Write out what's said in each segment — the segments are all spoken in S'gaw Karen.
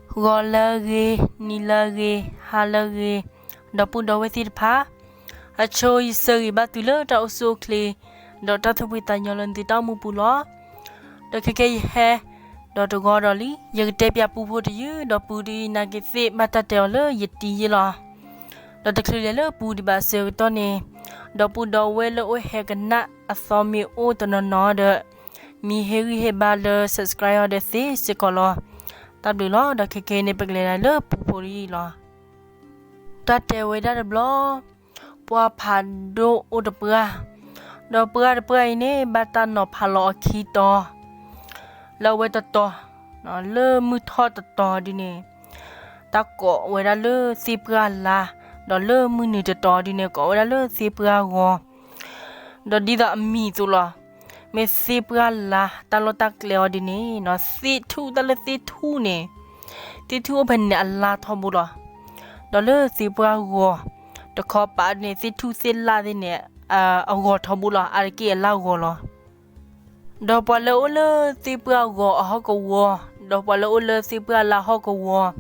ဂီၤလၢအဂ့ၤ, နံၤလၢအဂ့ၤ, ဟါလၢအဂ့ၤ, ဒီပုၢ်ဒီဝဲၢ်သ့ၣ်တဖၣ်, အဆိယဆၢဂ့ၤဘၣ်သုလၢတၢ်အိၣ်ဆူၣ်အိၣ်ချ့, ဒီးတၢ်သူၣ်ဖှံသးညီလၢသုတၢ်အိၣ်မူပူၤလီၤ. ဒီးခဲကဲယဟဲ, ဒီးတဂီၤဒီးလံ, ယကတဲပၠးပူဖိတယုၢ်, ဒီးပူတယုၢ်နာ်က့သ့ၣ်ဘၣ်တၢ်တဲအီၤလၢယတံၤယ့ၢ်လီၤ. ဒီးတချုးလဲၤလၢပူဒံးဘၣ်အဆၢကတီၢ်န့ၣ်, ဒီပုၢ်ဒီဝဲၢ်လၢအိၣ်ဟဲကနၣ်အသီမ့ၢ်အိၣ်တနီၤနီၤဒီး, မ့ၢ်ဟ့ၣ်ဂံၢ်ဟ့ၣ်ဘါလၢ subscribe အီၤဒီးသ့စ့ၢ်ကီးလီၤ. တၢ်ဘျုးလီၤ. ဒီးခဲကဲန့ၣ် ပကလဲၤဒၣ်လၢပူဖိတယုၢ်လီၤ. တၢ်တဲဝဲဒၣ်တဘျီ, ပှၤဖးဒိၣ်အိၣ်တပှၢ်, ဒီးပှၢ်တပှၢ်အံၤန့ၣ် ဘၣ်တၢ်နီၤဖးလီၤအီၤခံတီၤ, လၢအဝဲတတီၤ, လၢမုၢ်ထီၣ်တတီၤဒုန့ၣ်, တၢ်ကိးဝဲဒၣ်လၢသ့ၣ်ပှၢ်လါ, ဒီးလၢမုၢ်နုာ်တတီၤဒုန့ၣ် ကိးဝဲဒၣ်လၢသ့ၣ်ပှၢ်ဂီၤ, ဒီးဒ်သိးအမံၤအသိးလီၤ. မ့ၢ်သ့ၣ်ပှၢ်လါတၢ်လီၢ်တၢ်ကျဲအီၤဒုန့ၣ်, သ့ၣ်ထူၣ်တၢ်လၢသ့ၣ်ထူၣ်န့ၣ်, သ့ၣ်ထူၣ်အိၣ်ဖဲန့ၣ်အလါထီဘိလီၤ. ဒီးလၢသ့ၣ်ပှၢ်ဂီၤတခီပၤဒုန့ၣ် သ့ၣ်ထူၣ်သ့ၣ်လါသ့ၣ်န့ၣ်, အဂီၤထီဘိလီၤ, အါတက့ၢ်အလါဂီၤလီၤ. ဒီးပှၤလၢအအိၣ်လၢသ့ၣ်ပှၢ်ဂီၤအဟီၣ်ကဝီၤ, ဒီးပှၤလၢအအိၣ်လၢသ့ၣ်ပှၢ်လါဟီၣ်ကဝီၤ,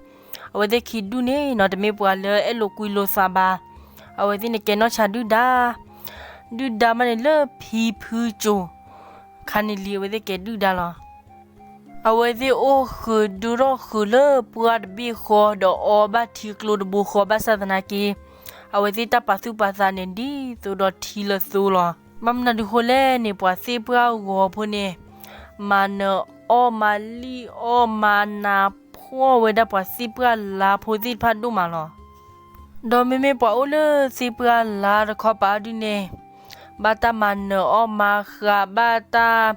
အဝဲသ့ၣ်ခံဒူၣ်န့ၣ်နီၤ တမ့ၢ်ပှၤလၢအဲၣ်လိာ်ကွံလိာ်သးဘၣ်. အဝဲသ့ၣ်န့ၣ်ကဲနီၢ်ဆါဒုၣ်ဒါ, ဒုၣ်ဒါမးန့ၣ်လၢဖံဖုစိၤ ခါန့ၣ်လံ အဝဲသ့ၣ်ကဲဒုၣ်ဒါလီၤ. အဝဲသ့ၣ်အိၣ်ဃုာ်ဒိၣ်ထီၣ်ဃုာ်လၢပှၢ်တဘ့ၣ်ဃီ ဒီးအီဘၣ်ထံကျိတဘိဃီ ဘၣ်ဆၣ်သနာ်က့, အဝဲသ့ၣ်တၢ်ပာ်သူၣ်ပာ်သးန့ၣ် ဒ်သိးဒီးထံလၢသိလီၤ. ဘၣ်မနုၤဒုဃိလဲၣ်န့ၣ် ပှၤသ့ၣ်ပှၢ်ဂီၤဖိန့ၣ် မၤနၢၤအီၣ်မၤလံၣ်အီၣ်မၤနးဖှီၣ်ဝဲဒၣ်ပှၤသ့ၣ်ပှၢ်လါဖိသ့ၣ်တဖၣ်ဒိၣ်မးလီၤ. ဒီးမ့မ့ၢ်ပှၤအိၣ်လၢသ့ၣ်ပှၢ်လါတခီပၤဒုန့ၣ်, ဘၣ်တၢ်မၤနၢၤအီၣ်မၤဃး ဘၣ်တၢ်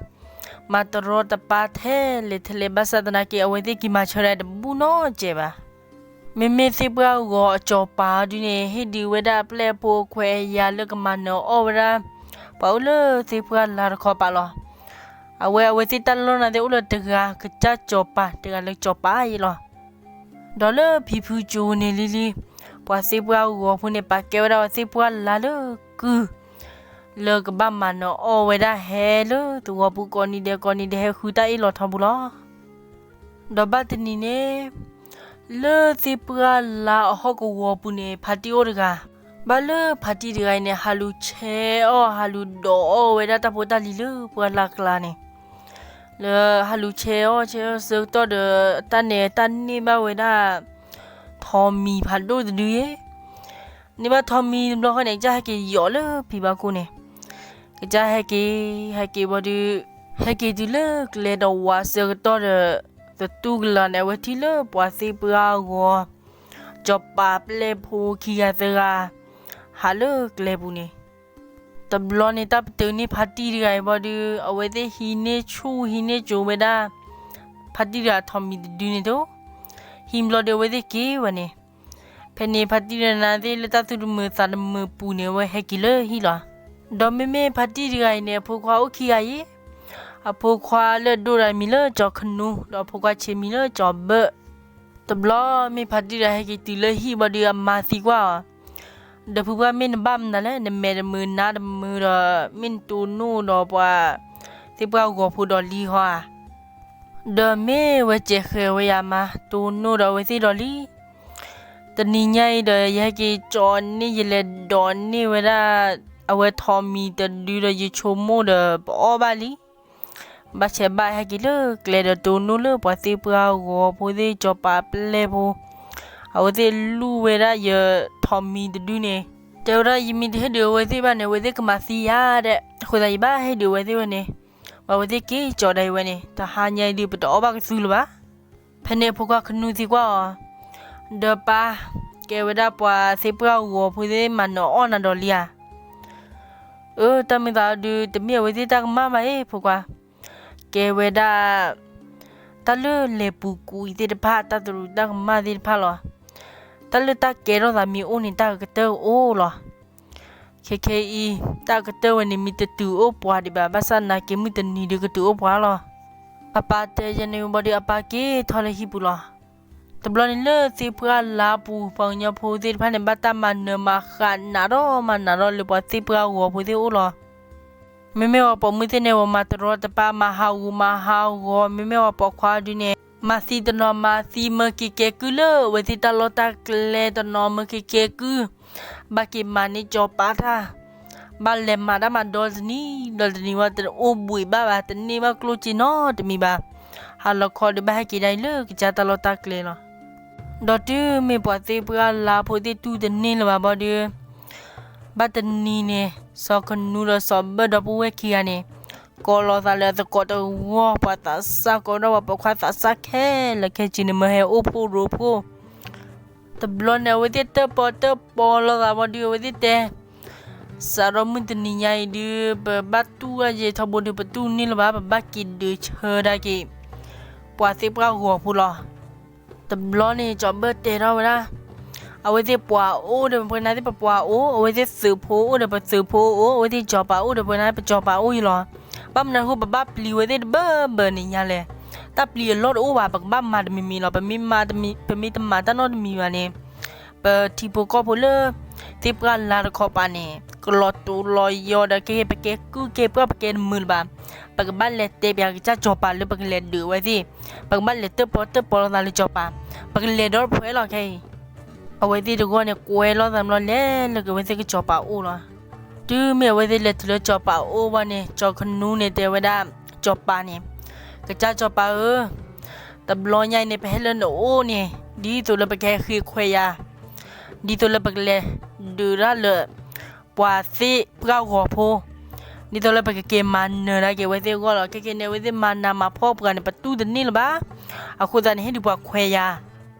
မၤတရီတပါထဲလဲၣ်ထဲလဲၣ် ဘၣ်ဆၣ်သနာ်က့ အဝဲသ့ၣ်က့ၤမၤဆၢဒၣ်တဘူၣ်နီတစဲးဘၣ်. မ့မ့ၢ်သ့ၣ်ပှၢ်ဂီၤအစီၤပၤဒုန့ၣ် ဟ့ၣ်ဒုးဝဲဒၣ်အပျဲၢ်အဖိအခွဲးအယာ်လၢကမၤနၢၤအီၣ်ဝဲဒၣ် ပှၤအိၣ်လၢသ့ၣ်ပှၢ်လါတခီပၤလီၤ. အဝဲ အဝဲသ့ၣ်တၢ်လီၢ်နာ်သ့ၣ်အိၣ်လၢတဂၤကစၢ်စီၤပၤ တဂၤလၢစီၤပၤအံၤလီၤ. ဒီးလၢဖံဖုစိၤန့ၣ်လံလံ, ပှၤသ့ၣ်ပှၢ်ဂီၤဖိန့ၣ် ပာ်ကဲဝဲဒၣ်အဝဲသ့ၣ်ပှၢ်လါလၢကုၢ် လၢကဘၣ်မၤနၢၤအီၣ်ဝဲဒၣ်ဟဲလၢသဝီပူၤကိးနံၤဒဲးကိးနံၤဒဲး ဟဲဃုတၢ်အ့ၣ်လိာ်ထီဘိလီၤ. ဒီးဘၣ်တနံၤန့ၣ် လၢသ့ၣ်ပှၢ်လါအဟီၣ်ကဝီၤပူၤန့ၣ် ဖါတံၢ်အိၣ်တဂၤ, ဘၣ်လၢဖါတံၢ်တဂၤအံၤန့ၣ် ဟးလူၤဆဲးအီၣ် ဟးလူၤဒိးအီၣ်ဝဲဒၣ်တၢ်ဖိတၢ်လံၤလၢပှၢ်လၢ်ကျါန့ၣ်, လၢဟးလူၤဆဲးအီၣ်ဆဲးအီၣ်ဆၢကတီၢ်ဒီး တၢ်န့ၣ်တၢ်န့ၢ်ဘၣ်ဝဲဒၣ် ထိးမံၤဖးဒိၣ်တဒုယဲ န့ၢ်ဘၣ်ထိးမံၤတဘျီဃီန့ၣ် ကစၢ်ဟဲက့ၤယိးလၢဖံဘၣ်ခိၣ်န့ၣ်, ကစၢ်ဟဲက့ၤ ဟဲက့ၤဘၣ်ဒီး ဟဲက့ၤတုၤလၢကျဲဒီးဝးဆၢကတီၢ်ဒီး သတူၢ်ကလာ်န့ၣ် အဝဲထံၣ်လၢပှၤသ့ၣ်ပှၢ်ဂီၤ စီၤပၤပျဲၢ်ဖိခံဂၤသၢဂၤ ဟးလၢကျဲပူၤန့ၣ်, တဘျီန့ၣ် တၢ်ပတုာ်န့ၢ်ဖါတံၢ်တဂၤအံၤဘၣ်ဒီး အဝဲသ့ၣ်ဟံးန့ၢ်ဆူၣ်ဟံးန့ၢ်စိၤဝဲဒၣ် ဖါတံၢ်တဂၤထိးမံၤတဒုန့ၣ်တအိၣ်, ဟံးဘျီဒီးအဝဲသ့ၣ်က့ၤဝဲန့ၣ်, ဖဲန့ၣ်ဖါတံၢ်တဂၤန့ၣ်သ့ၣ်လၢတၢ်သူၣ်တမုာ်သးတမုာ်ပူၤန့ၣ် အဝဲဟဲက့ၤလၢဟံၣ်လီၤ. ဒီးမ့မ့ၢ်ဖါတံၢ်တဂၤအံၤန့ၣ် အဖိခွါအိၣ်ခံဂၤယဲ, အဖိခွါလၢအဒိၣ်တဂၤမံၤလၢကၠီၤခနူ ဒီးအဖိခွါဆံးမံၤလၢကၠီၤဘၢၣ် တဘျီမ့ၢ်ဖါတံၢ်တဂၤဟဲက့ၤတုၤလၢဟံၣ်ဘၣ်ဒီးအမါသံကွၢ်အီၤ, ဒီးဖုပှၢ်မ့ၢ်နဘၣ်မနုၤလဲၣ်, နမဲာ်တမုာ်နါတမုာ်ဒီး မ့ၢ်နတိၢ်နီၣ်ဒီးပှၤ သ့ၣ်ပှၢ်ဂီၤဖိဒီးလံဟီဧါ. ဒီးမ့ၢ်ဝဲစဲးဃဲၤဝဲယၤမါ တိၢ်နီၣ်ဒီးအဝဲသ့ၣ်ဒီးလံ. တနံၤညါအံၤဒီး ယဟဲက့ၤကၠီၤန့ၢ် ယလဲၤဒိးန့ၢ်ဝဲဒၣ် အဝဲထိးမံၤတဒုဒီး ယဆိကမိၣ်ဒီးပအီၣ်ဘၣ်လံ. ဘၣ်ဆဲးဘၣ်ဟဲက့ၤလၢကျဲဒီး တိၢ်နီၣ်လၢပှၤသ့ၣ်ပှၢ်ဂီၤဖိသ့ၣ်စီၤပၤပျဲၢ်ဖိ အဝဲသ့ၣ်လူၢ်ဝဲဒၣ်ယထိးမံၤတဒုန့ၣ်, တဲဝဲဒၣ် ယမ့ၢ်တဟ့ၣ်ဒုးအဝဲသ့ၣ်ဘၣ်န့ၣ် အဝဲသ့ၣ်ကမၤသံယၤဒဲး, အဃိသတးယဘၣ်ဟ့ၣ်ဒုးအဝဲသ့ၣ်ဝဲန့ၣ်, ဘၣ်အဝဲသ့ၣ်က့ၤကၠီၤဒၣ်အံၤဝဲန့ၣ် တဟါညါအံၤဒုး ပတအီၣ်ဘၣ်ကသူလၢၤဘၣ်. ဖဲန့ၣ်အဖိခွါခနူသံကွၢ်အီၤ, ဒီးပၢ်, ကဲဝဲဒၣ်ပှၤသ့ၣ်ပှၢ်ဂီၤဖိသ့ၣ်မၤနၢၤအီၣ်နၤဒီးလံဧါ. အၢ တၢ်မ့ၢ်သးဒုး တမ့ၢ်အဝဲသ့ၣ်တၢ်ကမၣ်ဘၣ်အံၤ ဖိခွါ, ကဲဝဲဒၣ် တၢ်လၢလဲၤပူၤကွံာ်သ့ၣ်တဖၣ် တၢ်တရူးတၢ်ကမၣ်သ့ၣ်တဖၣ်လီၤ. တၢ်လၢတၢ်ကဲထီၣ်သးမ့ၢ်အိၣ်န့ၣ် တၢ်ကကတၢၢ်အိၣ်လီၤ. ခဲခဲအံၤ တၢ်ကတၢၢ်ဝဲန့ၣ် မ့ၢ်တတုၤအိၣ်ပှၤဒံးဘၣ်, ဘၣ်ဆၣ်သနာ်က့မုၢ်တနံၤဒုးကတုၤအိၣ်ပှၤလီၤ. အပၢ်တဲယဲန့ၣ်ဝံၤဘၣ်ဒီး အပၢ်က့ၤထီၣ်လၢဟံၣ်ပူၤလီၤ. တဘျီန့ၣ်လၢသ့ၣ်ပှၢ်လါပူၤ ပှၤကညီဖိသ့ၣ်တဖၣ်န့ၣ် ဘၣ်တၢ်မၤနၢၤမၤဃးနးထီၣ်မၤနးထီၣ်လၢပှၤသ့ၣ်ပှၢ်ဂီၤဖိသ့ၣ်အိၣ်လီၤ. မ့မ့ၢ်ပှၤပိာ်မုၣ်သ့ၣ်န့ၣ် ပှၤမၤတရီတပါ မၤဟးဂူာ်မၤဟးဂီၤ, မ့မ့ၢ်ပှၤပိာ်ခွါဒုးန့ၣ် မၤသံတနီၤမၤသံမၢက့ၤကဲကုၢ်လၢအဝဲသ့ၣ်တၢ်လီၢ်တၢ်ကျဲတနီၤမၢက့ၤကဲကုၢ်, ဘၣ်က့ၤမၤန့ၢ်စီၤပၤတၢ်, ဘၣ်လဲၤမၤတၢ်မၤဒီတနံၤ ဒီးတနံၤဝဲတအိၣ်ဘှံးဘၣ်ဘၣ် တန့ၢ်ဘၣ်ကျိၣ်စ့နီတမံၤဘၣ်, ဟါလီၤခီဒီးဘၣ်ဟဲက့ၤဒၣ်အံၤလၢကစၢ်တၢ်လီၢ်တၢ်ကျဲလီၤ. ဒီးတုၤမ့ၢ်ပှၤသ့ၣ်ပှၢ်လါဖိသ့ၣ်တူၢ်တန့ၢ်လၢၤဘၣ်ဘီဒီး ဘၣ်တနံၤန့ၣ် စီၤခနူဒီးစီၤဘၢၣ်ဒီပုၢ်ဝဲၢ်ခံဂၤန့ၣ် ကိးလီၤသးလၢအသကိးတဂီၢ် ပှၤသးစၢ်ကိးဒၣ်ပှၤပိာ်ခွါသးစၢ်ခဲလၢာ်ခဲဆ့န့ၣ် မၢဟဲအိၣ်ဖှိၣ်ရိဖှိၣ်, တဘျီန့ၣ် အဝဲသ့ၣ်တၢၣ်ပီၣ်တၢၣ်ပီလီၤသးဘီဒီး အဝဲသ့ၣ်တဲ စးထီၣ်မုၢ်တနံၤညါအံၤဒုး ပဘၣ်တူၢ်အယဲၢ်ထီဘိဒီး ပတူၢ်န့ၢ်လၢၤဘၣ် ပဘၣ်က့ၤဒုးဆၢဒၣ်က့ၤ ပှၤသ့ၣ်ပှၢ်ဂီၤဖိလီၤ. တဘျီန့ၣ် စီၤဘၢၣ်တဲထီၣ်ဝဲဒၣ်, အဝဲသ့ၣ်ပှၤအိၣ်ဒီးပှဲၤနၤသ့ၣ်ပပှၤအိၣ်, အဝဲသ့ၣ်သုးဖိအိၣ်ဒီးပသုးဖိအိၣ်, အဝဲသ့ၣ်စီၤပၤအိၣ်ဒီးပှဲၤနၤသ့ၣ်ပစီၤပၤအိၣ်အံၤလီၤ. ဘၣ်မနုၤအဃိ ပဘၣ်ပျံၤဝဲသ့ၣ်တဘၢဘၢန့ၣ်ညါလဲၣ်. တၢ်ပျံၤအလီၢ်တအိၣ်ဘၣ်, ပကဘၣ်မၤတမံၤမံၤလီၤ. ပမ့ၢ်မၤတမံၤ, ပမ့ၢ်တမၤတၢ်နီတမံၤဘၣ်န့ၣ် ပထံဖိကီၢ်ဖိလၢ သ့ၣ်ပှၢ်လါတခီပၤန့ၣ် ကလီၤတိၤလီၤယီၤဒီး ကဟ့ၣ်ပကဲကုၢ်ကဲပှၢ်ပကဲတမုာ်လၢၤဘၣ်. ပကဘၣ်လဲၤတဲပၠးကစၢ်စီၤပၤလၢပကလဲၤဒုးဝဲသ့ၣ်, ပကဘၣ်လဲၤတၢၣ်ပီၣ်တၢၣ်ပီလီၤသးလၢစီၤပၤ, ပကလဲၤဒီတဖုလီၤခဲအံၤ. အဝဲသ့ၣ်တဂီၢ်န့ၣ် ကွဲလီၤသးဘျီလဲၤလၢကဝဲသ့ၣ်ကစီၤပၤအိၣ်လီၤ. တုၤမ့ၢ်အဝဲသ့ၣ်လဲၤတုၤလၢစီၤပၤအိၣ်ဘၣ်န့ၣ် စီၤခနူန့ၣ်တဲဝဲဒၣ် စီၤပၤန့ၣ်, ကစၢ်စီၤပၤဧၢ, တဘျီညါအံၤန့ၣ် ပဟဲလၢနအိၣ်န့ၣ် ဒ်သိးလၢပကဟဲဃ့ခွဲးယၤ, ဒ်သိးလၢပကလဲၤဒုးတၢ်လၢ ပှၤသ့ၣ်ပှၢ်ဂီၤဖိ, ဒ်သိးလၢပကက့ၤမၤနၢၤဒၣ်က့ၤအဝဲသ့ၣ်အဂီၢ်လီၤ. ခဲကနံၣ်န့ၣ် အဝဲသ့ၣ်မၤနးမၤဖှီၣ်ပှၤန့ၣ် ပတူၢ်တန့ၢ်လၢၤဘၣ်. အဃိသတးန့ၣ် ဟ့ၣ်ဒုးပှၤခွဲးယၤ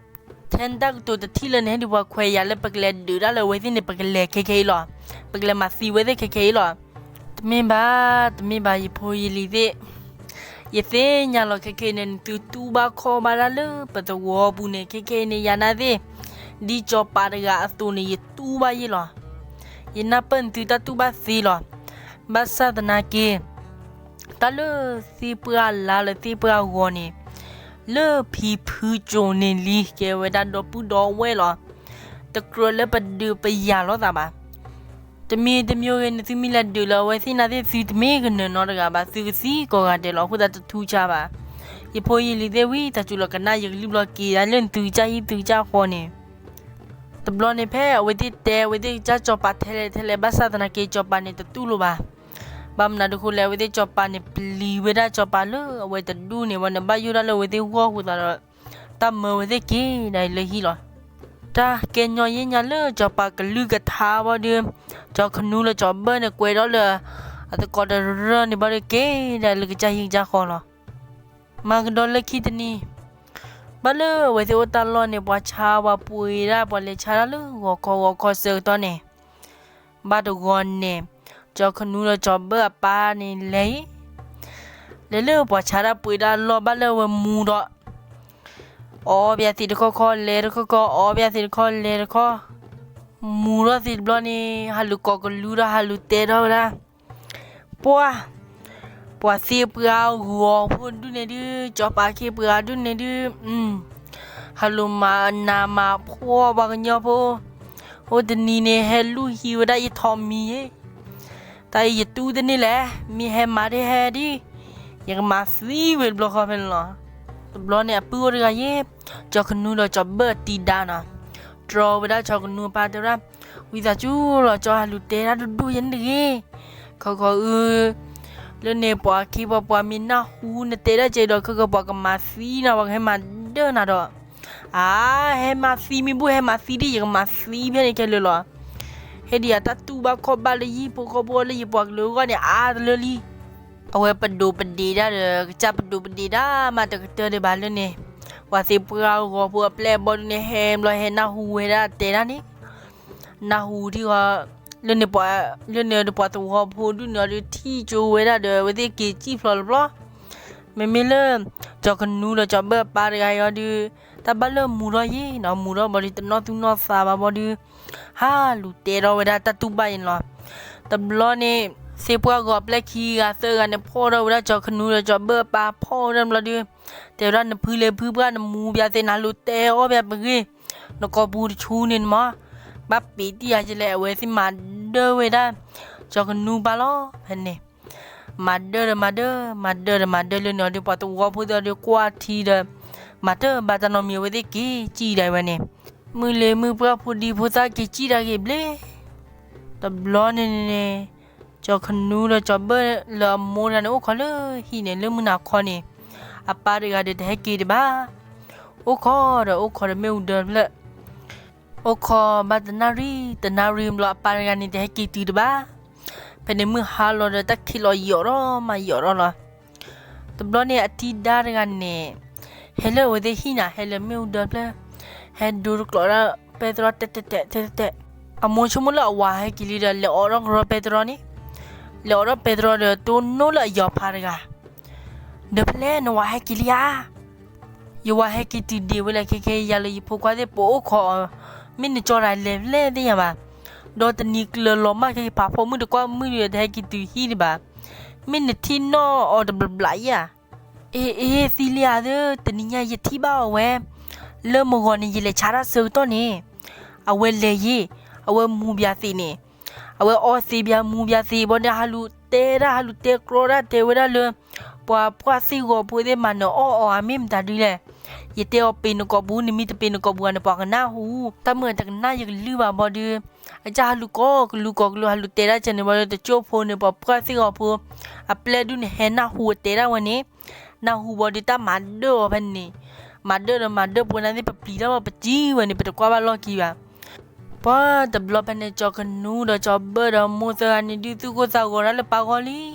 ထဲတၢ်ကတိၤတထံၣ်လၢန့ၣ် ဟ့ၣ်ဒုးပှၤခွဲးယၤလၢပကလဲၤဒုးတၢ်လၢအဝဲသ့ၣ်န့ၣ် ပကလဲၤခဲခဲအံၤလီၤ. ပကလဲၤမၤသံဝဲသ့ၣ်ခဲခဲအံၤလီၤ. တမ့ၢ်ဘၣ်, တမ့ၢ်ဘၣ် ယဖိယလံၤသ့ၣ်, ယသ့ၣ်ညါလီၤခဲခဲအံၤန့ၣ် နသုတူၢ်ဘၣ်ခီၣ်ဘၣ်တၢ်လၢပသဝီပူၤန့ၣ် ခဲခဲအံၤန့ၣ် ယၤနာ်သ့ၣ်, ဒ်စီၤပၤတဂၤအသိးန့ၣ် ယတူၢ်ဘၣ်ယ့ၢ်လီၤ. ယနၢ်ပၢၢ်နသုတၢ်တူၢ်ဘၣ်သ့လီၤ. ဘၣ်ဆၣ်သနာ်က့ တၢ်လၢသ့ၣ်ပှၢ်လါလၢသ့ၣ်ပှၢ်ဂီၤန့ၣ် လၢဖံဖုကၠိန့ၣ်လံ ကဲဝဲဒၣ်ဒီပုၢ်ဒီဝဲၢ်လီၤ. တကြၢးလၢပဒုးပယၤလိာ်သးဘၣ်. တမံၤတမံၤဂ့ၤ နသုမ့ၢ်လဲၤဒုးလၢအဝဲသ့ၣ်နာ်သ့ၣ် သုတမ့ၢ်ကနၢၤနီတဂၤဘၣ်, သုကသံကိးဂၤဒဲးလီၤ. အဃိသတးတထူးဆါဘၣ်. ယဖိယလံၤသ့ၣ်ဝံၤ တၢ်စူၤလီၤကနၣ်ယကလုၢ်ဘျီက့ၤဒၣ်လၢနသုကစၢ်ဟံၣ်သုကစၢ်ဃီန့ၣ် တဘျီန့ၣ် ဖဲအဝဲသ့ၣ်တဲအဝဲသ့ၣ်ကစၢ်စီၤပၤထဲလဲၣ်ထဲလဲၣ် ဘၣ်ဆၣ်သနာ်က့ စီၤပၤန့ၣ်တတူၢ်လိာ်ဘၣ်. ဘၣ်မနုၤဒုးအဃိလဲၣ်, အဝဲသ့ၣ်စီၤပၤန့ၣ် ပျံၤဝဲဒၣ်စီၤပၤလၢအဝဲတဒူၣ်န့ၣ်ဝဲန့ၣ် ဘၣ်ယိၣ်ဒၣ်လၢအဝဲသ့ၣ်ဂီၢ်အဃိသတးဒီး တၢ်မၢဝဲသ့ၣ်က့ၤဒၣ်အံၤလၢဟံၣ်လီၤ. တၢ်ကဲညီယဲၢ်ညါလၢစီၤပၤကလုၢ်ကထါဘၣ်ဒီး စီၤခနူလၢစီၤဘၢၣ်န့ၣ် ကွဲးဒီးလၢအသကိးတရၢၢ်န့ၣ်ဘၣ်ဒီး က့ၤဒၣ်လၢကစၢ်ဟံၣ်ကစၢ်ဃီလီၤ. မၤကဒီးလၢခံတနံၤ ဘၣ်လၢအဝဲသ့ၣ်အိၣ်တၢ်လီၢ်န့ၣ် ပှၤဆါပှၤပှ့ၤဒၣ် ပှၤလဲၤဆါတၢ်လၢဂီၤခီဂီၤခီဆၢကတီၢ်န့ၣ် ဘၣ်တဂီၤန့ၣ် စီၤခနူဒီးစီၤဘၢၣ်အပၢ်န့ၣ်လဲၤအံၤ လဲၤလၢပှၤဆါတၢ်ပှ့ၤတၢ်လီၢ် ဘၣ်လၢအဝဲမူဒီး အီၣ်ဘၣ်သ့ၣ်တခီခီ လဲၤတခီခီ အီၣ်ဘၣ်သ့ၣ်တခီ လဲၤတခီ, မူထီၣ်သ့ၣ်တဘျီန့ၣ် ဟးလူၤကိးကလုၢ်ဒီး ဟးလူၤတဲထီၣ်ဝဲဒၣ် ပှၤ, ပှၤသ့ၣ်ပှၢ်ဂီၤဖိဒူၣ်န့ၣ်ဒုး, စီၤပၤခ့ပှၤဒူၣ်န့ၣ်ဒုး, ဟးလူၤမၤနးမၤဖှီၣ်ပှၤကညီဖိ, အိၣ်တနံၤန့ၣ် ဟဲလူၤဟံးဝဲဒၣ်ယထိးမံၤယ့ၣ်, တၢ်အံၤယတူၢ်တန့ၢ်လဲၣ်, မ့ၢ်ဟဲမၤတဟဲဒ်, ယကမၤသံဝဲတဘျီဃီဖဲန့ၣ်လီၤ. တဘျီန့ၣ် အပုၢ်အိၣ်တဂၤယ့ၣ်, စီၤခနူဒီးစီၤဘၢၣ်တံၤဒါနီၤ, တြီဝဲဒၣ်စီၤခနူအပၢ်တဲဝဲဒၣ်, ဝံသးစူၤလီၤ ကၠီဟးလူၤတဲဒၣ်တဒူၣ်ယဲၢ်န့ၣ်တဂ့ၤ, ခီခီအု, လၢန့ၣ်ပှၤခ့ပှၤပှၤမ့ၢ်နၢ်ဟူနတဲဒၣ်ကဲဒီး ခီခီပှၤကမၤသံနၤ ပှၤကဟဲမၤဒၢနၤဒီး, အါ, ဟဲမၤသံမ့ၢ်ဘူၣ် ဟဲမၤသံဒ်ယကမၤသံဖဲန့ၣ်ခဲလၢာ်လီၤ. ဟဲဒ်ယတၢ်တူၢ်ဘၣ်ခီၣ်ဘၣ်လၢယဟံၣ်ဖိဃီဖိလၢယပှၤကလုာ်အဂီၢ်န့ၣ် အါတလၢလံ. အဝဲပဒိးပဒ့းဒၣ်ဒီး ကစၢ်ပဒိးပဒ့းဒၣ်မးတကတၢၢ်ဒံးဘၣ်လၢန့ၣ်, ပှၤသ့ၣ်ပှၢ်ဂီၤဖိအပျဲၢ်အဘီဒုန့ၣ် ဟဲဘျီဟဲနၢ်ဟူဝဲဒၣ်တဲဒၣ်န့ၣ်, နၢ်ဟူထံဃီ, လၢန့ၣ်ပှၤ, လၢန့ၣ်ဒီးပှၤသဝီဖိဒူၣ်န့ၣ်အီၤဒီးထံၣ်ကၠိဝဲဒၣ်ဒီး အဝဲသ့ၣ်က့ၤစံၣ်ဖျိးတဘျီ, မ့မ့ၢ်လၢ စီၤခနူဒီးစီၤဘၢၣ်အပၢ်တဂၤအံၤအီၤဒီး, တၢ်ဘၣ်လၢမူထီၣ်ယ့ၣ်နီၤ, မူထီၣ်ဘီဒီးတနီၢ်သူၣ်နီၢ်သးဘၣ်ဘီဒီး, ဟးလူၤတဲထီၣ်ဝဲဒၣ်တၢ်တူၢ်ဘၣ်အံၤန့ၣ်လီၤ. တဘျီန့ၣ် သ့ၣ်ပှၢ်ဂီၤအပျဲၢ်ခံဂၤသၢဂၤန့ၣ် ဖီၣ်ထီၣ်ဝဲဒၣ်စီၤခနူဒီးစီၤဘၢၣ်အပၢ် ဖီၣ်ဝဲဒၣ်တဘျီဒီး, တဲဝဲဒၣ်နဖုလဲၤဖုပှၢ် နမူပၠးသ့ၣ် နလူၤတဲအီၣ်ပၠးပဂ့ၢ်, နကိာ်ပူၤတဆူန့ၣ်နမီၤ, ဘၣ်ပ့ၤတံၢ်ယၤကလဲၣ် အဝဲသ့ၣ်မၤဒၢဝဲဒၣ် စီၤခနူပၢ်လီၤ. ဖဲန့ၣ် မၤဒၢဒီးမၤဒၢ, မၤဒၢဒီးမၤဒၢလၢန့ၣ်အီၤဒီး ပှၤသဝီဖိသ့ၣ်အီၤဒီးကွၢ်ထံဒီး, ပှၤ မၤတဘၣ်တၢ်နီတမံၤ အဝဲသ့ၣ်က့ၤစံၣ်ဒၣ်ဝဲန့ၣ်, မုၢ်လ့ၤမုၢ်ပှၢ်ဖိဒံဖိသၣ်က့ၤစံၣ်ဒၣ်က့ၤဘျဲၣ်. တဘျီန့ၣ်န့ၣ် ကၠီၤခနူဒီးကၠီၤဘၢၣ်လၢအမိၢ်တဂၤန့ၣ် အိၣ်ခိးလၢဟံၣ်န့ၣ် လၢမုၢ်နၤခီန့ၣ်, အပၢ်တဂၤဒီးတဟဲက့ၤတဘၣ်. အိၣ်ခိးဒီးအိၣ်ခိးဒီးမ့ၣ်အူဒၢတဖျၢၣ် အိၣ်ခိးဘၣ်တနၣ်ရံၣ်, တနၣ်ရံၣ်ဘျီအပၢ်တဂၤန့ၣ် တဟဲက့ၤတုၤတဘၣ်. ဖဲန့ၣ်မုၢ်ဟါလီၤဒီး တၢ်ခံးလီၤယိာ်ထီၣ်မၤယိာ်ထီၣ်လီၤ. တဘျီန့ၣ်အတံၤဒါတဂၤန့ၣ် ဟဲလၢအဝဲသ့ၣ်ဟံၣ်နၤ, ဟဲလၢမ့ၣ်အူဒၢတဖျၢၣ်, ဟဲဒိတကျိးဒၣ်ပဲတြီ တဲတဲတဲတဲတဲတဲ, အမိၢ်ဆိကမိၣ်လၢအဝၤဟဲက့ၤလံဒီး လဲၤအိးထီၣ်ကရီပဲတြီန့ၣ်, လဲၤအိးထီၣ်ပဲတြီဒီး တိၢ်နီၣ်လၢအယီၤဖါတဂၤ, ဒီးဖဲလဲၣ်နဝၤဟဲက့ၤလံဧါ ယဝၤဟဲက့ၤတုၤဒံးဝဲလဲၣ်, ခဲခဲယၤလၢယဖိခွါသ့ၣ်ပိာ်အိၣ်ခိးအီၤ, မ့ၢ်နကၠီတၢ်လဲၤဖဲလဲၣ်သ့ၣ်ညါဘၣ်. ဒီးတနံၤကျၢၤလီၤမၢ် ခဲက့ၤဖးဖီမုၢ်တကွၢ်မုၢ်ဒီး တဟဲက့ၤတုၤဟံၣ်ဒံးဘၣ်. မ့ၢ်နထံၣ်နီၣ်အီၤတဘျီဘျီယါ. အ့ အ့ သံလံဧါသၢ, တနံၤညါယထံၣ်ဘၣ်အီၤဝဲ, လၢမုၢ်ဂီၤန့ၣ် ယလဲၤဆါတၢ်ဆၢကတီၢ်န့ၣ်, အဝဲလဲၤယ့ၢ်, အဝဲမူၤဘၣ်သ့ၣ်န့ၣ်, အဝဲအီသံးဘၣ်မူၤဘၣ်သ့ၣ်ဘၣ်ဒီး ဟးလူၤတဲတၢ် ဟးလူၤတဲကြီတၢ် တဲဝဲဒၣ်လၢ ပှၤပှၢ်သ့ၣ်ဂီၤဖိသ့ၣ်မၤနၢၤအီၣ်အီၤဧါ မ့ၢ်မတၤဒုလဲၣ်. ယတဲအီၤပ့ၤနကိာ်ပူၤ, နမ့ၢ်တပ့ၤနကိာ်ပူၤဧါန့ၣ် ပှၤကနၢ်ဟူ, တၢ်မုာ်တကနၣ်ယကလုၢ်ဘၣ်ဘၣ်ဒီး, အကစၢ်ဟးလူၤကိးကလုာ်ကိးကလုာ် ဟးလူၤတဲဒၣ်ကဲန့ၣ်ဘၣ်ဒီး တကၠိဖိန့ၣ် ပှၤပှၢ်သ့ၣ်ဂီၤဖိ အပျဲၢ်ဒုန့ၣ် ဟဲနၢ်ဟူအတဲဒၣ်ဝဲန့ၣ်, နၢ်ဟူဘၣ်ဒီး တၢ်မၤဒၢၣ်အီၤဖဲန့ၣ်, မၤဒၢၣ်ဒီးမၤဒၢၣ်ပဝဲန့ၣ်သ့ၣ် ပပျံၤတၢ်ဘၣ် ပစံးဝဲန့ၣ် ပတကွၢ်ဘၣ်လီၢ်ခံဘၣ်. ပှၤတဘျီဖဲန့ၣ် ကၠီၤခနူဒီးကၠီၤဘၢၣ်ဒီးမိၢ်သၢဂၤန့ၣ်ဒုး သူၣ်ကိၢ်သးဂီၤဒၣ်လၢပၢ်ဂီၢ်လံ.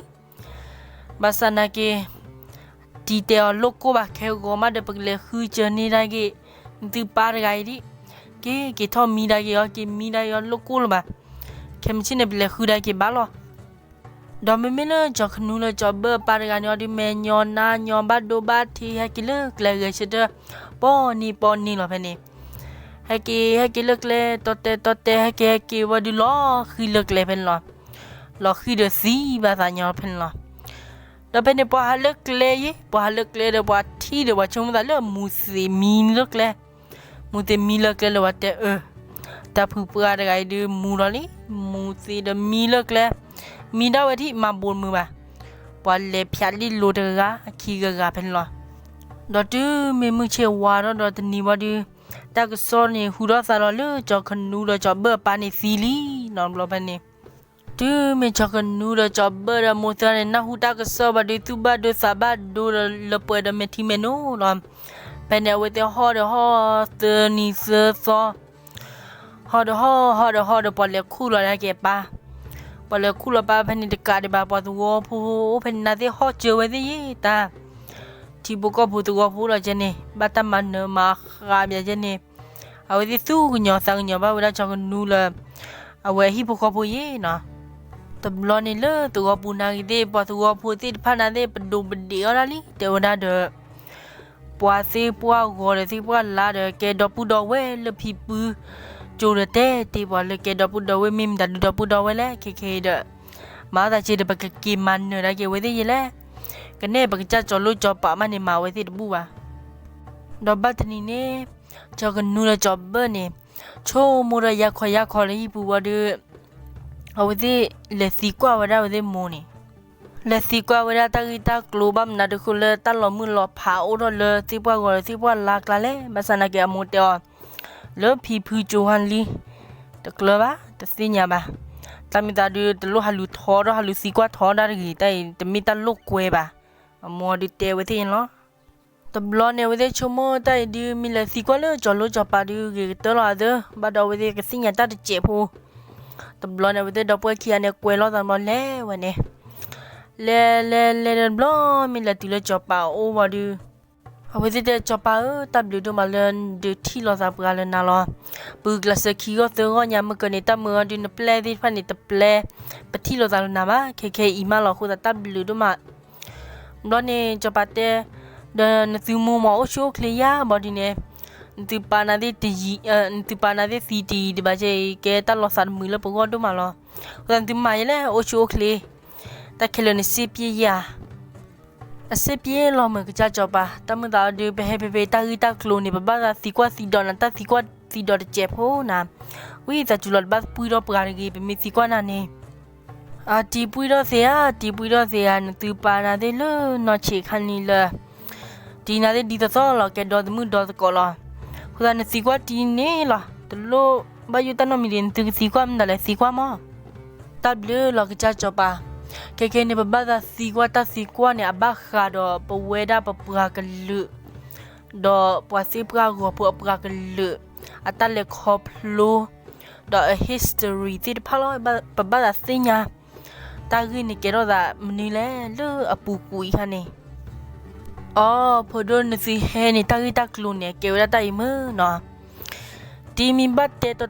ဘၣ်ဆၣ်နာ်က့ၤ တံၤတဲအီၤလိၣ်ကိၢ်ဘၣ် ခဲဂီၤမးဒီး ပကလဲၤဃုစၢၤန့ၢ်ဒၣ်က့ၤ နသုပၢ်တဂၤအံၤဒံး, က့ၤက့ၤထီၣ်မံဒၣ်က့ၤအီၤ, က့ၤမံဒၣ်က့ၤအီၤလိၣ်ကိၢ်လၢၤဘၣ်. ခဲမုၢ်ဆ့ၣ်န့ၣ် ပလဲၤဃုဒၣ်က့ၤဘၣ်လီၤ. ဒီးမ့မ့ၢ်လၢကၠီၤခနူလၢကၠီၤဘၢၣ်အပၢ်တဂၤန့ၣ်အီၤဒုး မဲာ်ညီနါညီ ဘၣ်ဒိဘၣ်ထံး ဟဲက့ၤလၢကျဲဂဲၤဆၢထၢၣ် ပီၢ်နံၤပီၢ်နံၤလီၤဖဲန့ၣ်. ဟဲက့ၤ ဟဲက့ၤလၢကျဲ တီတဲာ်တီတဲာ် ဟဲက့ၤဟဲက့ၤဝံၤဒီး လီၤဃံၤလၢကျဲဖဲန့ၣ်လီၤ. လီၤဃံၤဒီးသံဘၣ်သးညီဖဲန့ၣ်လီၤ. ဒီးဖဲန့ၣ်ပှၤဟးလၢကျဲယ့ၢ်, ပှၤဟးလၢကျဲဒီး ပှၤထံၣ်ဒီးပှၤဆိကမိၣ်သးလၢမူၤသ့းမံလၢကျဲ, မူၤသ့းမံလၢကျဲလၢပှၤတဲအၢ, တၢ်ဖုပှၢ်တဂၤအံၤဒုးမူၤလီၤလံ, မူၤသ့းဒီးမံလၢကျဲ, မံဒၣ်ဝဲဒၣ် မၤဘိးမုာ်ဘၣ်. ပှၤလဲၤဖျါဒ်လိၤတဂၤဂၤ အခံဂၤဂၤဖဲန့ၣ်လီၤ. ဒီးတုၤမ့ၢ်မုၢ်ဆ့ၣ်ဝါထီၣ်ဒီးတနံၤဝံၤဒီး တၢ်ကစီၣ်န့ၣ်ဟူထီၣ်သးလီၤလၢ ကၠီၤခနူဒီးကၠီၤဘၢၣ်အပၢ်န့ၣ်သံလံနီၤ. ဘျီဖဲန့ၣ် တုၤမ့ၢ်ကၠီၤခနူဒီးကၠီၤဘၢၣ်ဒီး နၢ်ဟူတၢ်ကစီၣ်ဘၣ်ဒီး သူၣ်ဘၣ်ဒိသးဘၣ်ဒိဒီး လၢပှဲၤဒီးမဲာ်ထံမဲာ်နိလီၤ. ဖဲန့ၣ်အဝဲသ့ၣ်ဟီၣ်ဒီးဟီၣ်သၢနံၤသၢသီ, ဟီၣ်ဒီးဟီၣ် ဟီၣ်ဒီးဟီၣ်ဒီး ပှၤလဲၤခူၣ်လီၤဒၣ်က့ၤအပၢ်, ပှၤလဲၤခူၣ်လီၤပၢ်ဖဲန့ၣ်တကးဒံးဘၣ် ပှၤသဝီဖိအိၣ်ဖဲန့ၣ်သ့ၣ် ဟီၣ်စၢၤဝဲသ့ၣ်ယ့ၢ်တၢ် ထံဖိကီၢ်ဖိသဝီဖိလီၤကဲန့ၣ် ဘၣ်တၢ်မၤနၢၤမၤဃါဘၣ်ကဲန့ၣ်, အဝဲသ့ၣ်သူၣ်ကညီၤသးကညီၤဘၣ်ဝဲဒၣ်ကၠီၤခနူလၢ အဝဲအဟံၣ်ဖိဃီဖိယ့ၢ်နီၤ. တဘျီန့ၣ်လၢသဝီပူၤနာ်ဂ့ၤသ့ၣ် ပှၤသဝီဖိသ့ၣ်တဖၣ်နာ်သ့ၣ် ပဒိးပဒ့းအီၣ်ဒၣ်လံ တဲဝဲဒၣ်ဒီး ပှၤသ့ၣ်ပှၢ်ဂီၤဒီးသ့ၣ်ပှၢ်လါဒီး ကဲဒီပုၢ်ဒီဝဲၢ်လၢဖံဖု ကၠိဒီးတဲတ့ၢ်ပှၤလၢကဲဒီပုၢ်ဒီဝဲၢ် မ့ၢ်မတၤဒုးဒီပုၢ်ဒီဝဲၢ်လဲၣ် ခဲခဲအံၤဒီး မၤအသးက့ဒီး ပကက့ၤမၤနၢၤဒၣ်က့ၤအဝဲသ့ၣ်ယဲလဲၣ်. ကနဲၣ်ပကစၢ်ကၠီၤလိကၠီၤပၤမးန့ၣ် မၤဝဲသ့ၣ်တဘူၣ်ဘၣ်. ဒီးဘၣ်တနံၤန့ၣ် ကၠီၤကနူဒီးကၠီၤဘၢၣ်န့ၣ် ဆိကမိၣ်ဒီးယါခီယါခီလၢဟံၣ်ပူၤဝံၤဒီး အဝဲသ့ၣ်လဲၤသံကွၢ်ဝဲဒၣ်အဝဲသ့ၣ်မိၢ်န့ၣ်, လဲၤသံကွၢ်ဝဲဒၣ်တၢ်ဂ့ၢ်တၢ်ကျိၤ ဘၣ်မနုၤတဃိလၢတၢ်လီၤမုၢ်လီၤဖးအိၣ်ထီၣ်လၢသ့ၣ်ပှၢ်ဂီၤဒီးသ့ၣ်ပှၢ်လါကျါလဲၣ်. ဘၣ်ဆၣ်နာ်က့အမိၢ်တဲအီၤ လၢဖံဖုကၠိဟါလံ တကျၢၤဘၣ် တသ့ၣ်ညါဘၣ်. တၢ်မ့ၢ်သးဒုး တလိၣ်ဟးလူၤထီထီၣ် ဟးလူၤသံကွၢ်ထီထီၣ်တၢ်တဂ့ၤ တၢ်အံၤတမ့ၢ်တၢ်လိာ်ကွဲဘၣ်. အမိၢ်ဒုးတဲဝဲသ့ၣ်န့ၣ်လီၤ. တဘျီန့ၣ် အဝဲသ့ၣ်ဆိကမိၣ်တၢ်အံၤဒုး မ့ၢ်လဲၤသံကွၢ်လၢကၠီၤလိကၠီၤပၤဒုး ဂ့ၤကတၢၢ်လီၤအသၢ, ဘၣ်ဒီးအဝဲသ့ၣ်ကသ့ၣ်ညါတၢ်တစဲးဖိ. တဘျီန့ၣ် အဝဲသ့ၣ်ဒီပုၢ်ဝဲၢ်ခံဂၤန့ၣ် ကွဲးလီၤသးဘျီလဲၤဝဲန့ၣ်, လဲၤလဲၤလဲၤတဘျီ မ့ၢ်လဲၤတုၤလၢကၠီၤပၤအအိၣ်ဝံၤဒုး အဝဲသ့ၣ်တဲ ကၠီၤပၤဧၢ, တၢ်ဘျုးဒိၣ်မးလၢနဒုးထံၣ်လိာ်သးပှၤလၢနၤလီၤ. ပဂုာ်ကျဲးစၢးခံဂီၢ်သၢဂီၢ်ညါ မုၢ်ကၢၤန့ၣ် တၢ်မုာ်အီၤဒုး နပျဲၢ်သ့ၣ်တဖၣ်န့ၣ် တပျဲ ပထံၣ်လိာ်သးလၢနၤဘၣ်, ခဲခဲအံၤမးလီၤ အဃိသတးတၢ်ဘျုးဒိၣ်မး. ဘျီန့ၣ် ကၠီၤပၤတဲ ဒီးနသုမိၢ်မၤအိၣ်ဆူၣ်အိၣ်ချ့ယါဘၣ်ဒုးန့ၣ်, နသုပာ်နၤသ့ၣ်တယံၤ, နသုပာ်နၤသ့ၣ်သံတယံၤဒံးဘၣ်ကဲအံၤ ကဲတၢ်လီၤသးတမုာ်လၢပဂီၢ်ဒိၣ်မးလီၤ. အဃိသတးနသုမၤယဲလဲၣ် အိၣ်ဆူၣ်အိၣ်ချ့, တၢ်ခဲလၢာ်န့ၣ်စ့ပျဲယၤ အစ့ပျဲလီၤမုၢ်ကစၢ်ကၠီၤပၤ, တၢ်မုၢ်သးအီၤဒုး ပဟဲဖဲဖဲတၢ်ဂ့ၢ်တၢ်ကျိၤန့ၣ် ပဘၣ်သးသံကွၢ်သံဒိးနၤ တၢ်သံကွၢ်သံဒိးတစဲးဖိနၤ, ဝံသးစူၤလီၤ တဘၣ်ပှံၢ်ထီၣ်ပှၤတဂ့ၤ ပမ့ၢ်သံကွၢ်နၤန့ၣ်. အတံၤပှံၢ်ထီၣ်သ့ဧါ, တံၤပှံၢ်ထီၣ်သ့ဧါ, နသုပာ်နၤသ့ၣ်လၢနီၢ်ဆံးခါန့ၣ်လၢ တံၤနၤသ့ၣ်ဒ်သိးသိးလီၤ ကဲဒီသမုၣ်ဒီသကိးလီၤ. အဃိသတးနသံကွၢ်တံၤန့ၣ်လီၤ. တလိၣ်ဘၣ်ယိၣ်တၢ်နီတမံၤဒံး နသုကသံကွၢ်မနုၤလဲၣ် သံကွၢ်မး. တၢ်ဘျုးလီၤကစၢ်စီၤပၤ. ခဲခဲအံၤန့ၣ် ပဘၣ်သးသံကွၢ်တၢ်သံကွၢ်န့ၣ် အဘၣ်ဃးဒီးပဝဲဒၣ်ပပှၤကလုာ် ဒီးပှၤသ့ၣ်ပှၢ်ဂီၤဖိအပှၤကလုာ် အတၢ်လဲၤခီဖျိ ဒီးအ history သ့ၣ်တဖၣ်လီၤ. ပဘၣ်သးသ့ၣ်ညါ တၢ်ဂ့ၢ်န့ၣ်ကဲထီၣ်သးမနုၤလဲၣ် လၢအပူၤကွံာ်အခါန့ၣ်. အိ ဖိဒိၣ်နသုဟဲန့ၣ် တၢ်ဂ့ၢ်တၢ်ကျိၤန့ၣ် အကဲဝဲဒၣ်တၢ်အံၤမ့ၢ်နီၤ. တံၤမ့ၢ်ဘၣ်တဲတီ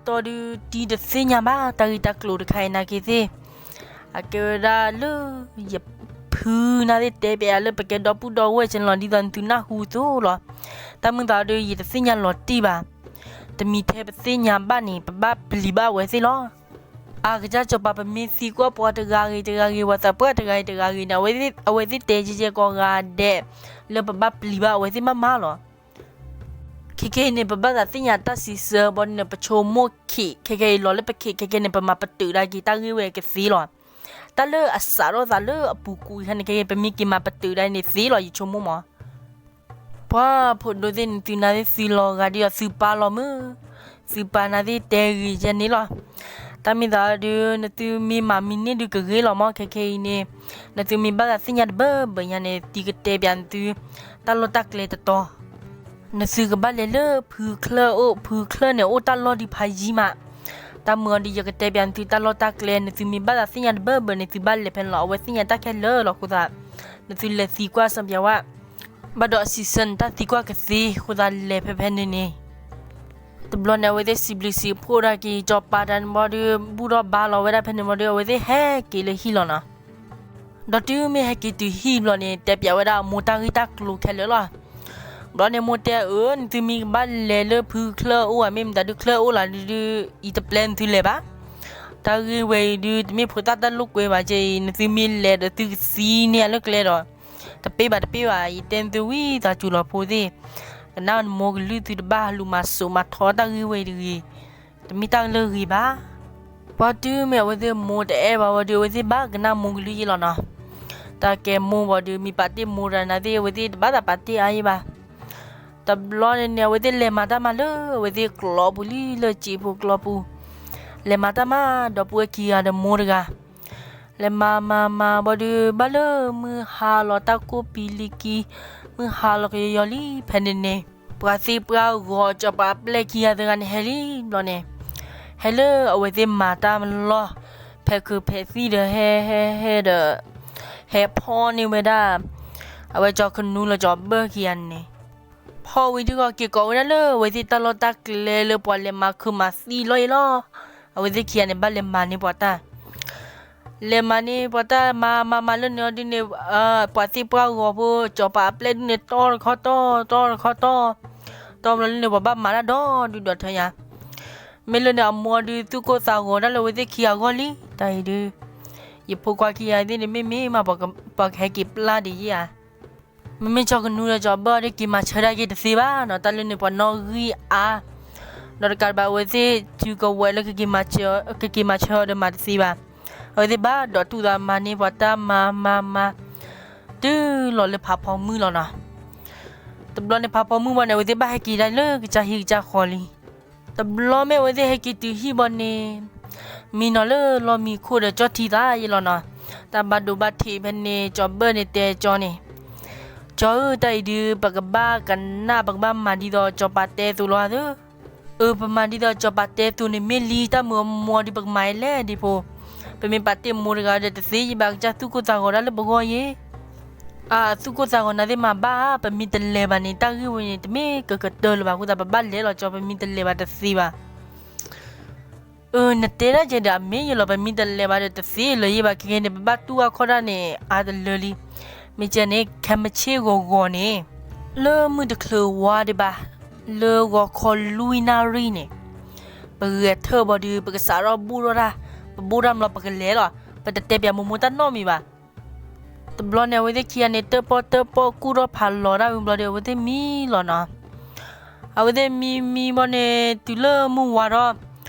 တီဒုး တံၤတသ့ၣ်ညါဘၣ် တၢ်ဂ့ၢ်တၢ်ကျိၤတခါအံၤနာ်က့သ့ၣ်. အကဲဝဲဒၣ်လၢ ယဖုနၤသ့ၣ်တဲပျးယၤလၢပကဲဒီပုၢ်ဒီဝဲၢ်ကလီၤ ဒ်သိးနသုနၢ်ဟူအသိးလီၤ. တၢ်မုၢ်သးဒီး ယတသ့ၣ်ညါလီၤတံၢ်ဘၣ်. တမံၤထဲပသ့ၣ်ညါဘၣ်န့ၣ် ပဘၣ်ပျံၤဘၣ်အဝဲသ့ၣ်လီၤ. အကစၢ်စီၤပၤ ပမ့ၢ်သံကွၢ်ပှၤတဂၤဂ့ၤတဂၤဂ့ၤ ပှၤသးပှၢ်တဂၤဂ့ၤတဂၤဂ့ၤန့ၣ် အဝဲသ့ၣ်တဲကဲကဲကိးဂၤဒဲး လၢပဘၣ်ပျံၤဘၣ်အဝဲသ့ၣ်မးမးလီၤ. ခဲခဲအံၤန့ၣ် ပဘၣ်သးသ့ၣ်ညါတၢ်စံးဆၢဘီန့ၣ် ပဆိကမိၣ်ခံး ခဲခဲအံၤလီၤလၢပခံး ခဲခဲန့ၣ် ပမၤပတုာ်ဒၣ်က့ၤတၢ်ဂ့ၢ်ဝဲကသ့လီၤ. တၢ်လၢအစးထီၣ်သးလၢအပူၤကွံာ်ခါန့ၣ် ခဲခဲ ပမ့ၢ်က့ၤမၤပတုာ်ဒၣ်န့ၣ်သ့လီၤ ယဆိကမိၣ်မး. ပှၤဖိဒိၣ်သ့ၣ်န့ၣ် သုနၤသ့ၣ်သုလီၤဂာ်ဒ်ဒီးသုပၢ်လီၤမုၢ်, သုပၢ်နၤသ့ၣ်တဲဂ့ၤယဲန့ၣ်လီၤ. တၢ်မ့ၢ်သးဒုး နသုမ့ၢ်မၤမံၤန့ၢ်ဒုးကဂ့ၤလီၤမး ခဲခဲအံၤန့ၣ်, နသုမ့ၢ်ဘၣ်သးသ့ၣ်ညါတဘၢဘၢညါန့ၣ် တံၤကတဲပျးနသု တၢ်လီၢ်တၢ်ကျဲတတီၤ နသုကဘၣ်လဲၤလၢဖုချၢၣ်အိၣ်, ဖုချၢၣ်န့ၣ် အိၣ်တၢ်လီၢ်ဒုးဖးယံၤမး. တၢ်မုၢ်အီၤဒုး ယကတဲပျးနသုတၢ်လီၢ်တၢ်ကျဲ, နသုမ့ၢ်ဘၣ်သးသ့ၣ်ညါတဘၢဘၢန့ၣ် သုဘၣ်လဲၤဖဲန့ၣ်လီၤ. အဝဲသ့ၣ်ညါတၢ်ခဲလၢာ်လီၤအဃိသတး, နသုလဲၤသံကွၢ်စီၤပျးဝါ, ဘၣ်ဒီးအစံးဆၢနတၢ်သံကွၢ်ကသ့အဃိသတး လဲၤဖဲဖဲန့ၣ်န့ၣ်. တဘျီန့ၣ် အဝဲသ့ၣ်စံးဘျုးစံးဖှိၣ်ဒၣ်က့ၤ စီၤပၤတၢ်န့ၣ်ဘီဒုး ဘူၣ်ထီၣ်ဘါလီၤဝဲဒၣ်ဖဲန့ၣ်ဘီဒုး အဝဲသ့ၣ်ဟဲက့ၤလၢဟံၣ်လီၤနီၤ. ဒီးတုၤမ့ၢ်ဟဲက့ၤတုၤဟံၣ်ဘျီန့ၣ် တဲပျးဝဲဒၣ်အမိၢ်တၢ်ဂ့ၢ်တၢ်ကျိၤခဲလၢာ်လီၤ. ဘျီန့ၣ်မိၢ်တဲအၢ နသုမ့ၢ်ကဘၣ်လဲၤလၢဖုချၢၣ်အိၣ်ဧါ, မ့ၢ်မတၤဒုးချၢၣ်အိၣ်လီၤဒုး ယတပျဲနသုလဲၤဘၣ်. တၢ်ဂ့ၢ်ဝဲအံၤဒုး တမ့ၢ်ဖိသၣ်တၢ်လိာ်ကွဲဘၣ်က့, နသုမ့ၢ်လဲၤဒီးသုကသံန့ၢ်အလၢကျဲဒီး, တပ့ၢ်ဘၣ်တပ့ၢ်ဘၣ်, ယတဲနသုဝံသးစူၤလီၤဖိသ့ၣ်, ကနၣ်နမိၢ်ကလုၢ်သုတဘၣ်လူၤမၤစိးမၤထီတၢ်ဂ့ၢ်ဝဲအံၤတဂ့ၤ, တမ့ၢ်တၢ်လၢဂ့ၤဘၣ်. ပှၤတုၤမ့ၢ်အဝဲသ့ၣ်မိၢ်တအဲၣ်ဘၣ်ဝဲဒီး အဝဲသ့ၣ်ဘၣ်ကနၣ်မိၢ်ကလုၢ်ယဲလီၤနီၤ. တၢ်ကဲမိၢ်ဘီဒုး မ့ၢ်ပာ်တ့ၢ်မိၢ်တဂၤန့ၣ်သ့ၣ် အဝဲသ့ၣ်တဘၣ်သးပာ်တ့ၢ်အါယဲဘၣ်. တဘျီန့ၣ်န့ၣ် အဝဲသ့ၣ်လဲၤမၤတၢ်မၤလၢ အဝဲသ့ၣ်ကျိးပူၤလံ လၢစံာ်ဖိကျိးပူၤ, လဲၤမၤတၢ်မၤ ဒီပုၢ်ဝဲၢ်ခံဂၤဒီးမိၢ်တဂၤ, လဲၤမၤမၤမၤဘီဒုး ဘၣ်လၢမုၢ်ဟါလီၤတၢ်ကိၢ်ပံၤလံကံ, မုၢ်ဟါလီၤကယီယီလံဖဲန့ၣ်န့ၣ်, ပှၤသ့ၣ်ပှၢ်ဂီၤ စီၤပၤအပျဲၢ်ခံဂၤတဂၤန့ၣ် ဟဲလံဘျီန့ၣ်, ဟဲလၢအဝဲသ့ၣ်မၤတၢ်လီၢ်, ဖဲခုးဖဲသံၣ်ဒီးဟဲဟဲဟဲဒီး, ဟဲဖီၣ်န့ၢ်ဝဲဒၣ် အဝဲစီၤခနူလၢစီၤဘၢၣ်ခံဂၤန့ၣ်, ဖီၣ်ဝံၤဒုးဂီၤက့ၤကိးဝဲဒၣ်လၢအဝဲသ့ၣ်တၢ်လီၢ်တၢ်ကျဲလၢပှၤလဲၤမၤခုးမၤသံလီၤယဲလီၤ. အဝဲသ့ၣ်ခံဂၤန့ၣ် ဘၣ်လဲၤမၤန့ၢ်ပှၤတၢ် လဲၤမၤန့ၢ်ပှၤတၢ်မၤမၤမၤလၢန့ၣ်အီၤဒုးန့ၣ်, ပှၤသ့ၣ်ပှၢ်ဂီၤဖိ စီၤပၤအပျဲၢ်ဒုးန့ၣ် တီတခီတီ, တီတခီတီ, တီဘျီလၢန့ၣ် ပှၤဘၣ်မၤတၢ်ဒီဒုဒီးထၢယၤ, မ့ၢ်လၢန့ၣ်အမိၢ်ဒုး သူၣ်ကိၢ်သးဂီၤဒၣ်လၢအဝဲသ့ၣ်ခံဂၤအဂီၢ်လံ. တၢ်အံၤဒုး ယဖိခွါခံဂၤသ့ၣ်န့ၣ် မ့မ့ၢ်မး ပှၤကဟဲက့ၤပျၢ်ဒံးယဲဧါ. မ့မ့ၢ်စီၤခနူဒီးစီၤဘၢၣ်ဒီး က့ၤမၤဆၢဒၣ်က့ၤတသ့ဘၣ်နီၤ, တၢ်လၢန့ၣ်ပှၤနီၣ်ဂံၢ်အါ, ဒီးတကးဒံးဘၣ် အဝဲသ့ၣ်စုကဝဲၤလၢ ကက့ၤမၤဆၢအီၤဒီးမၤတသ့ဘၣ်. အဝဲသ့ၣ်ဘၣ်ဒိးတူၢ်သးမၤန့ၢ်ပှၤတၢ်မၤမၤမၤ, တုၤလီၤလၢဖးဖီမုၢ်လီၤနီၤ. တဘျီန့ၣ်ဖးဖီမုၢ်ဘၣ်န့ၣ် အဝဲသ့ၣ်ဘၣ်ဟဲက့ၤဒၣ်လၢကစၢ်ဟံၣ်ကစၢ်ဃီလံ. တဘျီမ့ၢ်အဝဲသ့ၣ်ဟဲက့ၤတုၤဟံၣ်ဘီန့ၣ်, မံနီၤလၢလီၢ်မံခိၣ်ဒီးကၠီထံသးယဲလီၤနီၤ. တၢ်ဘၣ်ဒိဘၣ်ထံးဖဲန့ၣ် စီၤဘၢၣ်န့ၣ်တဲကၠီန့ၣ်, ကၠီဧၢ, တၢ်အံၤဒုး ပကဘၣ်ကနၣ် ပကဘၣ်မၤဒ်သိးစီၤပၤတဲအသိးလီၤဧါသၢ. အၢ ပမၤဒ်သိးစီၤပၤတဲအသိးန့ၣ် မ့ၢ်လံတၢ်မုၢ်အမိၢ်ဒုး ပကမၤအလဲၣ်ဒံးဖိ. ပမ့ၢ်ပာ်တ့ၢ်မိၢ်တဂၤဒီးတသ့ယဲဘၣ်, ကစၢ်သူၣ်ကိၢ်သးဂီၤဒၣ်လၢပဂီၢ်ယဲ. အၢ အသူၣ်ကိၢ်သးဂီၤနၤသ့ၣ်မၤဘၣ်ဧါ, ပမ့ၢ်တလဲၤဘၣ်န့ၣ် တၢ်ဂ့ၢ်ဝဲန့ၣ် တမ့ၢ်ကကတၢၢ်လၢၤဘၣ်အဃိသတး ပဘၣ်လဲၤလီၤကၠီ, ပမ့ၢ်တလဲၤဘၣ်တသ့ဘၣ်. အၢ နတဲဒၣ်ကဲဒီးအမ့ၢ်ယဲလီၤ, ပမ့ၢ်တလဲၤဘၣ်ဒီးတသ့လၢၤယဲဘၣ်. ခဲကနံၣ်န့ၣ် ပဘၣ်တူၢ်အခီၣ်ဒၣ်န့ၣ် အါတလၢလံ. မ့ၢ်ကဲန့ၣ် ခဲမုၢ်ဆ့ၣ်ဂီၤဂီၤန့ၣ်, လၢမုၢ်တချုးဝါဒံးဘၣ်, လၢဂီၤခီလွံၢ်နၣ်ရံၣ်န့ၣ်, ပဂဲၤထၢၣ်ဘီဒုး ပကစးထီၣ်ဘိၣ်ထီၣ်တၢ်, ပဘိၣ်တၢ်ဘျီပကလဲၤလီၤ. ပတတဲပၠးမိၢ်မိၢ်တၢ်နီတမံၤဘၣ်. တဘျီန့ၣ် အဝဲသ့ၣ်ခံဂၤန့ၣ် တၢၣ်ပီၣ်တၢၣ်ပီၣ်ကူၣ်ထီၣ်ဖးလီၤဒၣ်ဝံၤဘျီဒီး အဝဲသ့ၣ်မံလီၤနီၤ. အဝဲသ့ၣ်မံမံဘီန့ၣ် တုၤလၢမုၢ်ဝါထီၣ်,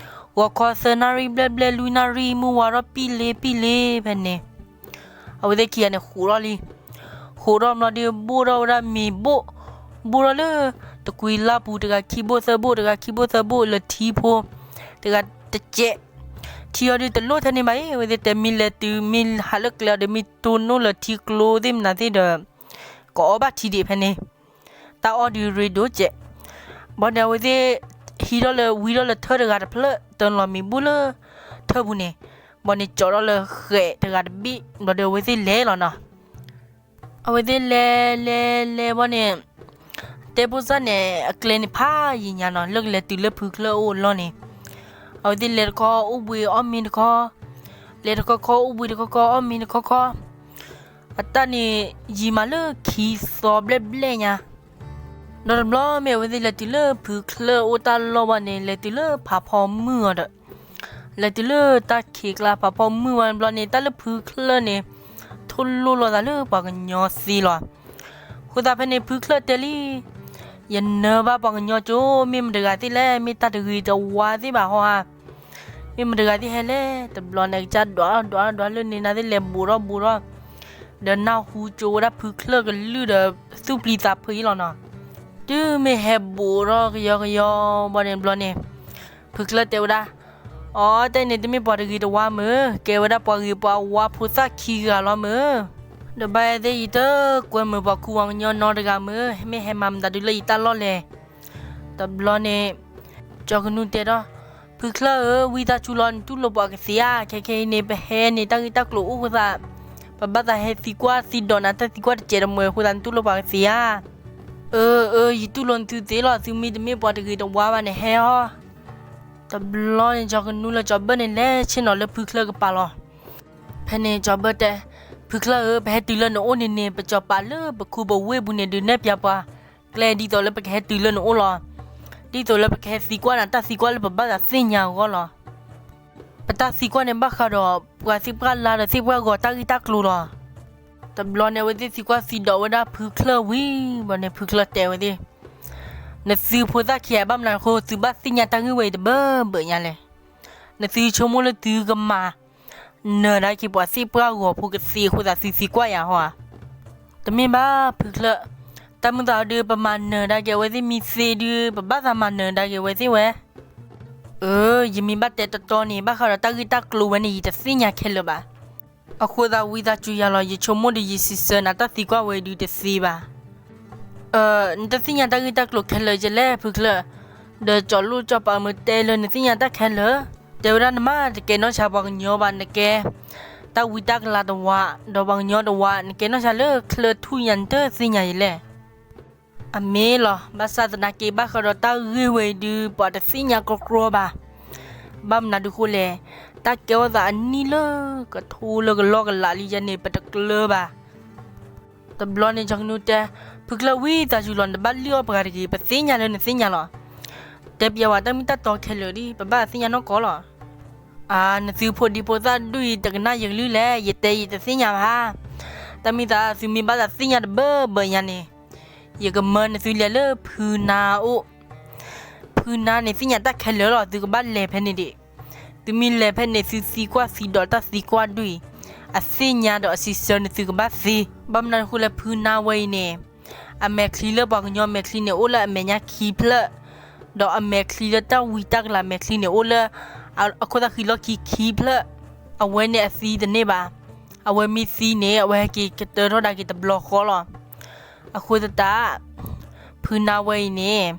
ဂီၤခီသၢနၣ်ရံၣ်ဘျဲၣ်ဘျဲၣ်လွံၢ်နၣ်ရံၣ် မုၢ်ဝါထီၣ်ပံၣ်လ့ပံၣ်လ့ဖဲန့ၣ်, အဝဲသ့ၣ်ခံဂၤန့ၣ် ဃိးထီၣ်လံ. ဃိးထီၣ်ဘျီဒီး ဘိၣ်ထီၣ်ဝဲဒၣ်မ့ၤဘိၣ်, ဘိၣ်ထီၣ်လၢ တကွံလၢ်ပူၤ တဂၤခံဘိၣ်သၢဘိၣ် တဂၤခံဘိၣ်သၢဘိၣ် လၢထံဖိ တဂၤတစဲး, ထံအီၤဒုးတလိၣ်ထဲန့ၣ်ဘၣ်အံၤ အဝဲသ့ၣ်တဲမ့ၢ်လဲၤတုၤ မ့ၢ်ဟးလၢကျဲအီၤဒီး မ့ၢ်တိၢ်နီၣ်လၢထံကျိသ့ၣ်မနုၤသ့ၣ်ဒီး ကအီၣ်ဘၣ်ထံဒံးဖဲန့ၣ်, တၢ်အီၣ်ဒုးရ့ဒိၣ်စဲး, ဘၣ်ဒီးအဝဲသ့ၣ် ဟံးထီၣ်လၢ ဝံထီၣ်လၢထၢတဂၤတဖျၢၣ် တၢလီၤမံၤဘူၣ်လၢ ထၢပူၤန့ၣ်, ဘၣ်န့ၣ်ကၠီထီၣ်လၢဃဲးတဂၤတဘ့ၣ် ဘၣ်ဒီးအဝဲသ့ၣ်လဲၤလီၤနီၤ. အဝဲသ့ၣ်လဲၤလဲၤလဲၤဘၣ်န့ၣ်, တဲဖိသၣ်န့ၣ် အကျဲန့ၣ်ဖးယံာ်ညါနီၤ လၢကလဲၤတုၤလၢဖုချၢၣ်အအိၣ်အလီၢ်န့ၣ်, အဝဲသ့ၣ်လဲၤတခီအိၣ်ဘှံးအီၣ်မ့ၤတခီ, လဲၤတခီခီအိၣ်ဘှံးတခီခီ အီၣ်မ့ၤတခီခီ, အတၢ်န့ၣ် ယံာ်မးလၢခံသီဘျဲၣ်ဘျဲၣ်ညါ, ဒီးတဘျီမ့ၢ်အဝဲသ့ၣ်လဲၤတုၤလၢဖုချၢၣ်အအိၣ်တၢ်လီၢ်ဘၣ်န့ၣ် လဲၤတုၤလၢဖးဖီမုၢ်အီၤဒီး လဲၤတုၤလၢတၢ်ခံးကျါ ဖးဖီမုၢ်ဝဲတဘျီန့ၣ် တၢ်လၢဖုချၢၣ်န့ၣ် ထိၣ်လိၣ်လိာ်သးလၢပှၤကညီသ့လီၤ. အဃိသတးဖဲန့ၣ်ဖုချၢၣ်တဲလံ, ယနၢၤဘၣ်ပှၤကညီကၠိ မ့ၢ်မတၤတဂၤသ့ၣ်လဲၣ်, မ့ၢ်တၢ်တဂ့ၤတဝါသ့ၣ်ဘၣ်ဟီဧါ, မ့ၢ်မတၤတဂၤသ့ၣ်ဟဲလဲၣ်. တဘျီန့ၣ် ကစၢ်ဒွးဒွးဒွးလၢန့ၣ် နၤသ့ၣ်လဲၤဘူးထီၣ်ဘူးထီၣ် ဒီးနၢ်ဟူကၠိဝဲဒၣ်ဖုချၢၣ်ကလုၢ်ဒီး သူၣ်ပျံၤသးဖုးအံၤလီၤနီၤ. တုၤမ့ၢ်ဟဲဘူးထီၣ်ကယီကယီဘၣ်န့ၣ်တဘျီန့ၣ်, ဖုချၢၣ်တဲဝဲဒၣ်, အီ တၢ်အံၤန့ၣ်တမ့ၢ်ပှၤတဂ့ၤတဝါမုၢ်, ကဲဝဲဒၣ်ပှၤဂ့ၤပှၤဝါဖိသၣ်ခံဂၤလီၤမုၢ်, ဒီးဘၣ်သ့ၣ်အံၤတကွဲမုာ်ပှၤခူပှၤကညီနီတဂၤမုၢ်, မ့ၢ်ဟဲမၤမတၤဒုလၢယတၢ်လီၢ်လဲၣ်. တဘျီန့ၣ် ကၠီကနူတဲထီၣ်, ဖုချၢၣ်ဧၢ, ဝံသးစူၤလီၤ နတူၢ်လိာ်ပှၤကသ့ဧါ, ခဲခဲအံၤန့ၣ် ပဟဲန့ၣ် တၢ်ဂ့ၢ်တၢ်ကျိၤအိၣ်အဃိသတး ပဘၣ်သးဟဲသံကွၢ်သံဒိးနၤတၢ်သံကွၢ်တစဲးတမှဲၤအဃိသတး နတူၢ်လိာ်ပှၤကသ့ဧါ. အၢ အၢ ယတူၢ်လိာ်နသုသ့လီၤ, သုမ့ၢ်တမ့ၢ်ပှၤတဂ့ၤတဝါဘၣ်န့ၣ် ဟဲဟီ. တဘျီန့ၣ် ကၠီကနူလၢကၠီဘၢၣ်န့ၣ် လဲၤဆ့ၣ်နီၤလၢဖုချၢၣ်ကပၤလီၤ. ဖဲန့ၣ်ကၠီဘၢၣ်တဲ, ဖုချၢၣ်ဧၢ, ပဟဲတုၤလၢနအိၣ်န့ၣ်န့ၣ် ပကၠီၤပၤလၢပခူပဝ့ၢ်ပူၤန့ၣ် ဒုးနဲၣ်ပျးပှၤကျဲဒ်သိးလၢပကဟဲတုၤလၢနအိၣ်လီၤ. ဒ်သိးလၢပကဟဲသံကွၢ်နၤတၢ်သံကွၢ်လၢပဘၣ်သးသ့ၣ်ညါအဂီၢ်လီၤ. ပတၢ်သံကွၢ်န့ၣ် ဘၣ်ဃးဒီးပှၤသ့ၣ်ပှၢ်လါဒီးသ့ၣ်ပှၢ်ဂီၤတၢ်ဂ့ၢ်တၢ်ကျိၤလီၤ. တဘျီန့ၣ် အဝဲသ့ၣ်သံကွၢ်သံဒိးဝဲဒၣ်ဖုချၢၣ်ဝံၤဘၣ်န့ၣ် ဖုချၢၣ်တဲဝဲသ့ၣ်, နသုဖိသၣ်ခံဂၤ ဘၣ်မနုၤအဃိ သုဘၣ်သ့ၣ်ညါတၢ်ဂ့ၢ်ဝဲအံၤတဘၢဘၢညါလဲၣ်. နသုဆိကမိၣ်လၢသုကမၤနၢၤဒၣ်က့ၤပှၤသ့ၣ်ပှၢ်ဂီၤဖိကသ့အဃိသတး သုသံကွၢ်ယၤဟီဧါ. တမ့ၢ်ဘၣ်ဖုချၢၣ်, တၢ်မုၢ်သးအီၤဒုး ပမၤနၢၤဒၣ်က့ၤအဝဲသ့ၣ်မ့ၢ်သ့ဒုး ပဘၣ်သးမၤနၢၤဒၣ်က့ၤအဝဲသ့ၣ်ဝဲ. အၢ ယမ့ၢ်ဘၣ်တဲတတီန့ၣ် ဘၣ်ဃးဒီးတၢ်ဂ့ၢ်တၢ်ကျိၤဝဲန့ၣ် ယတသ့ၣ်ညါခဲလၢာ်ဘၣ်. အဃိသတးဝံသးစူၤယၤလီၤ, ယဆိကမိၣ်ဒီးယစံးဆၢနၤ တၢ်သံကွၢ်ဝဲအံၤဒုးတသ့ဘၣ်. နတသ့ၣ်ညါတၢ်ဂ့ၢ်တၢ်ကျိၤခဲလၢာ်ကလဲၣ် ဖုချၢၣ်, ဒီးကၠီၤလိၣ်ကၠီၤပၤမ့ၢ်တဲလၢနသ့ၣ်ညါတၢ်ခဲလၢာ်, တဲဝဲဒၣ်နမ့ၢ်တကဲနီၢ်ဆါပှၤကညီဘၣ်, နကဲတၢ်ဝံတၢ်ကလၤတဝး, ဒီးပှၤကညီတဝး, နကဲနီၢ်ဆါလၢချၢထူၣ်ညါ နတသ့ၣ်ညါယလဲၣ်. အမ့ၢ်လီၤ, ဘၣ်ဆၣ်သနာ်က့ ဘၣ်ဃးဒီးတၢ်ဂ့ၢ်ဝဲအံၤဒုး ပှၤတသ့ၣ်ညါကြီကြီဘၣ်. ဘၣ်မနုၤဒုးအဃိလဲၣ်, တၢ်ကဲထီၣ်သးအနံၣ်လၢကထိလၢကလီကလးလံယဲန့ၣ် ပတကျၢၤဘၣ်. တဘျီန့ၣ် ကၠီၤကနူတဲ, ဖုချၢၣ်ဝံသးစူၤလီၤ, နတဘၣ်လုၢ်အီၣ်ပှၤတဂ့ၤ, ပသ့ၣ်ညါလၢနသ့ၣ်ညါလီၤ. တဲပျးဝဲတၢ်မ့ၢ်တၢ်တီခဲလၢာ်ဒ် ပဘၣ်သ့ၣ်ညါနီၢ်ကီၢ်လီၤ. အၢ နသုဖိဒံဖိသၣ်ဒူၣ်အံၤ တကနၣ်ယကလုၢ်လဲၣ်, ယတဲယတသ့ၣ်ညါဘၣ်. တၢ်မ့ၢ်သး သုမ့ၢ်ဘၣ်သးသ့ၣ်ညါတဘၢဘၢညါန့ၣ်, ယကမၢနသုလဲၤလၢဖုနါအိၣ်. ဖုနါန့ၣ်သ့ၣ်ညါတၢ်ခဲလၢာ်လီၤ, သုကဘၣ်လဲၤဖဲန့ၣ်ဒံး. သုမ့ၢ်လဲၤဖဲန့ၣ် သုသံကွၢ်သံဒိးတၢ်သံကွၢ်ဒူၣ်အံၤ, အသ့ၣ်ညါဒီးအစံးဆၢန့ၣ် သုကဘၣ်သ့. ဘၣ်မနုၤအဃိလဲၣ် ဖုနါဝဲအံၤန့ၣ် အမဲာ်ချံလၢပှၤကညီမဲာ်ချံန့ၣ် အိၣ်လၢအမဲာ်ညါခံဖျၢၣ်, ဒီးအမဲာ်ချံလၢတၢ်ဝံတၢ်ကလၤမဲာ်ချံန့ၣ် အိၣ်လၢအခိၣ်သၣ်ဃံလီၢ်ခံခံဖျၢၣ်. အဝဲန့ၣ်အသံတန့ၢ်ဘၣ်. အဝဲမ့ၢ်သံန့ၣ် အဝဲဟဲက့ၤကတၢၢ်ထီၣ်ဒၣ်က့ၤတဘျီဃီလီၤ. အဃိသတး ဖုနါဝဲအံၤန့ၣ်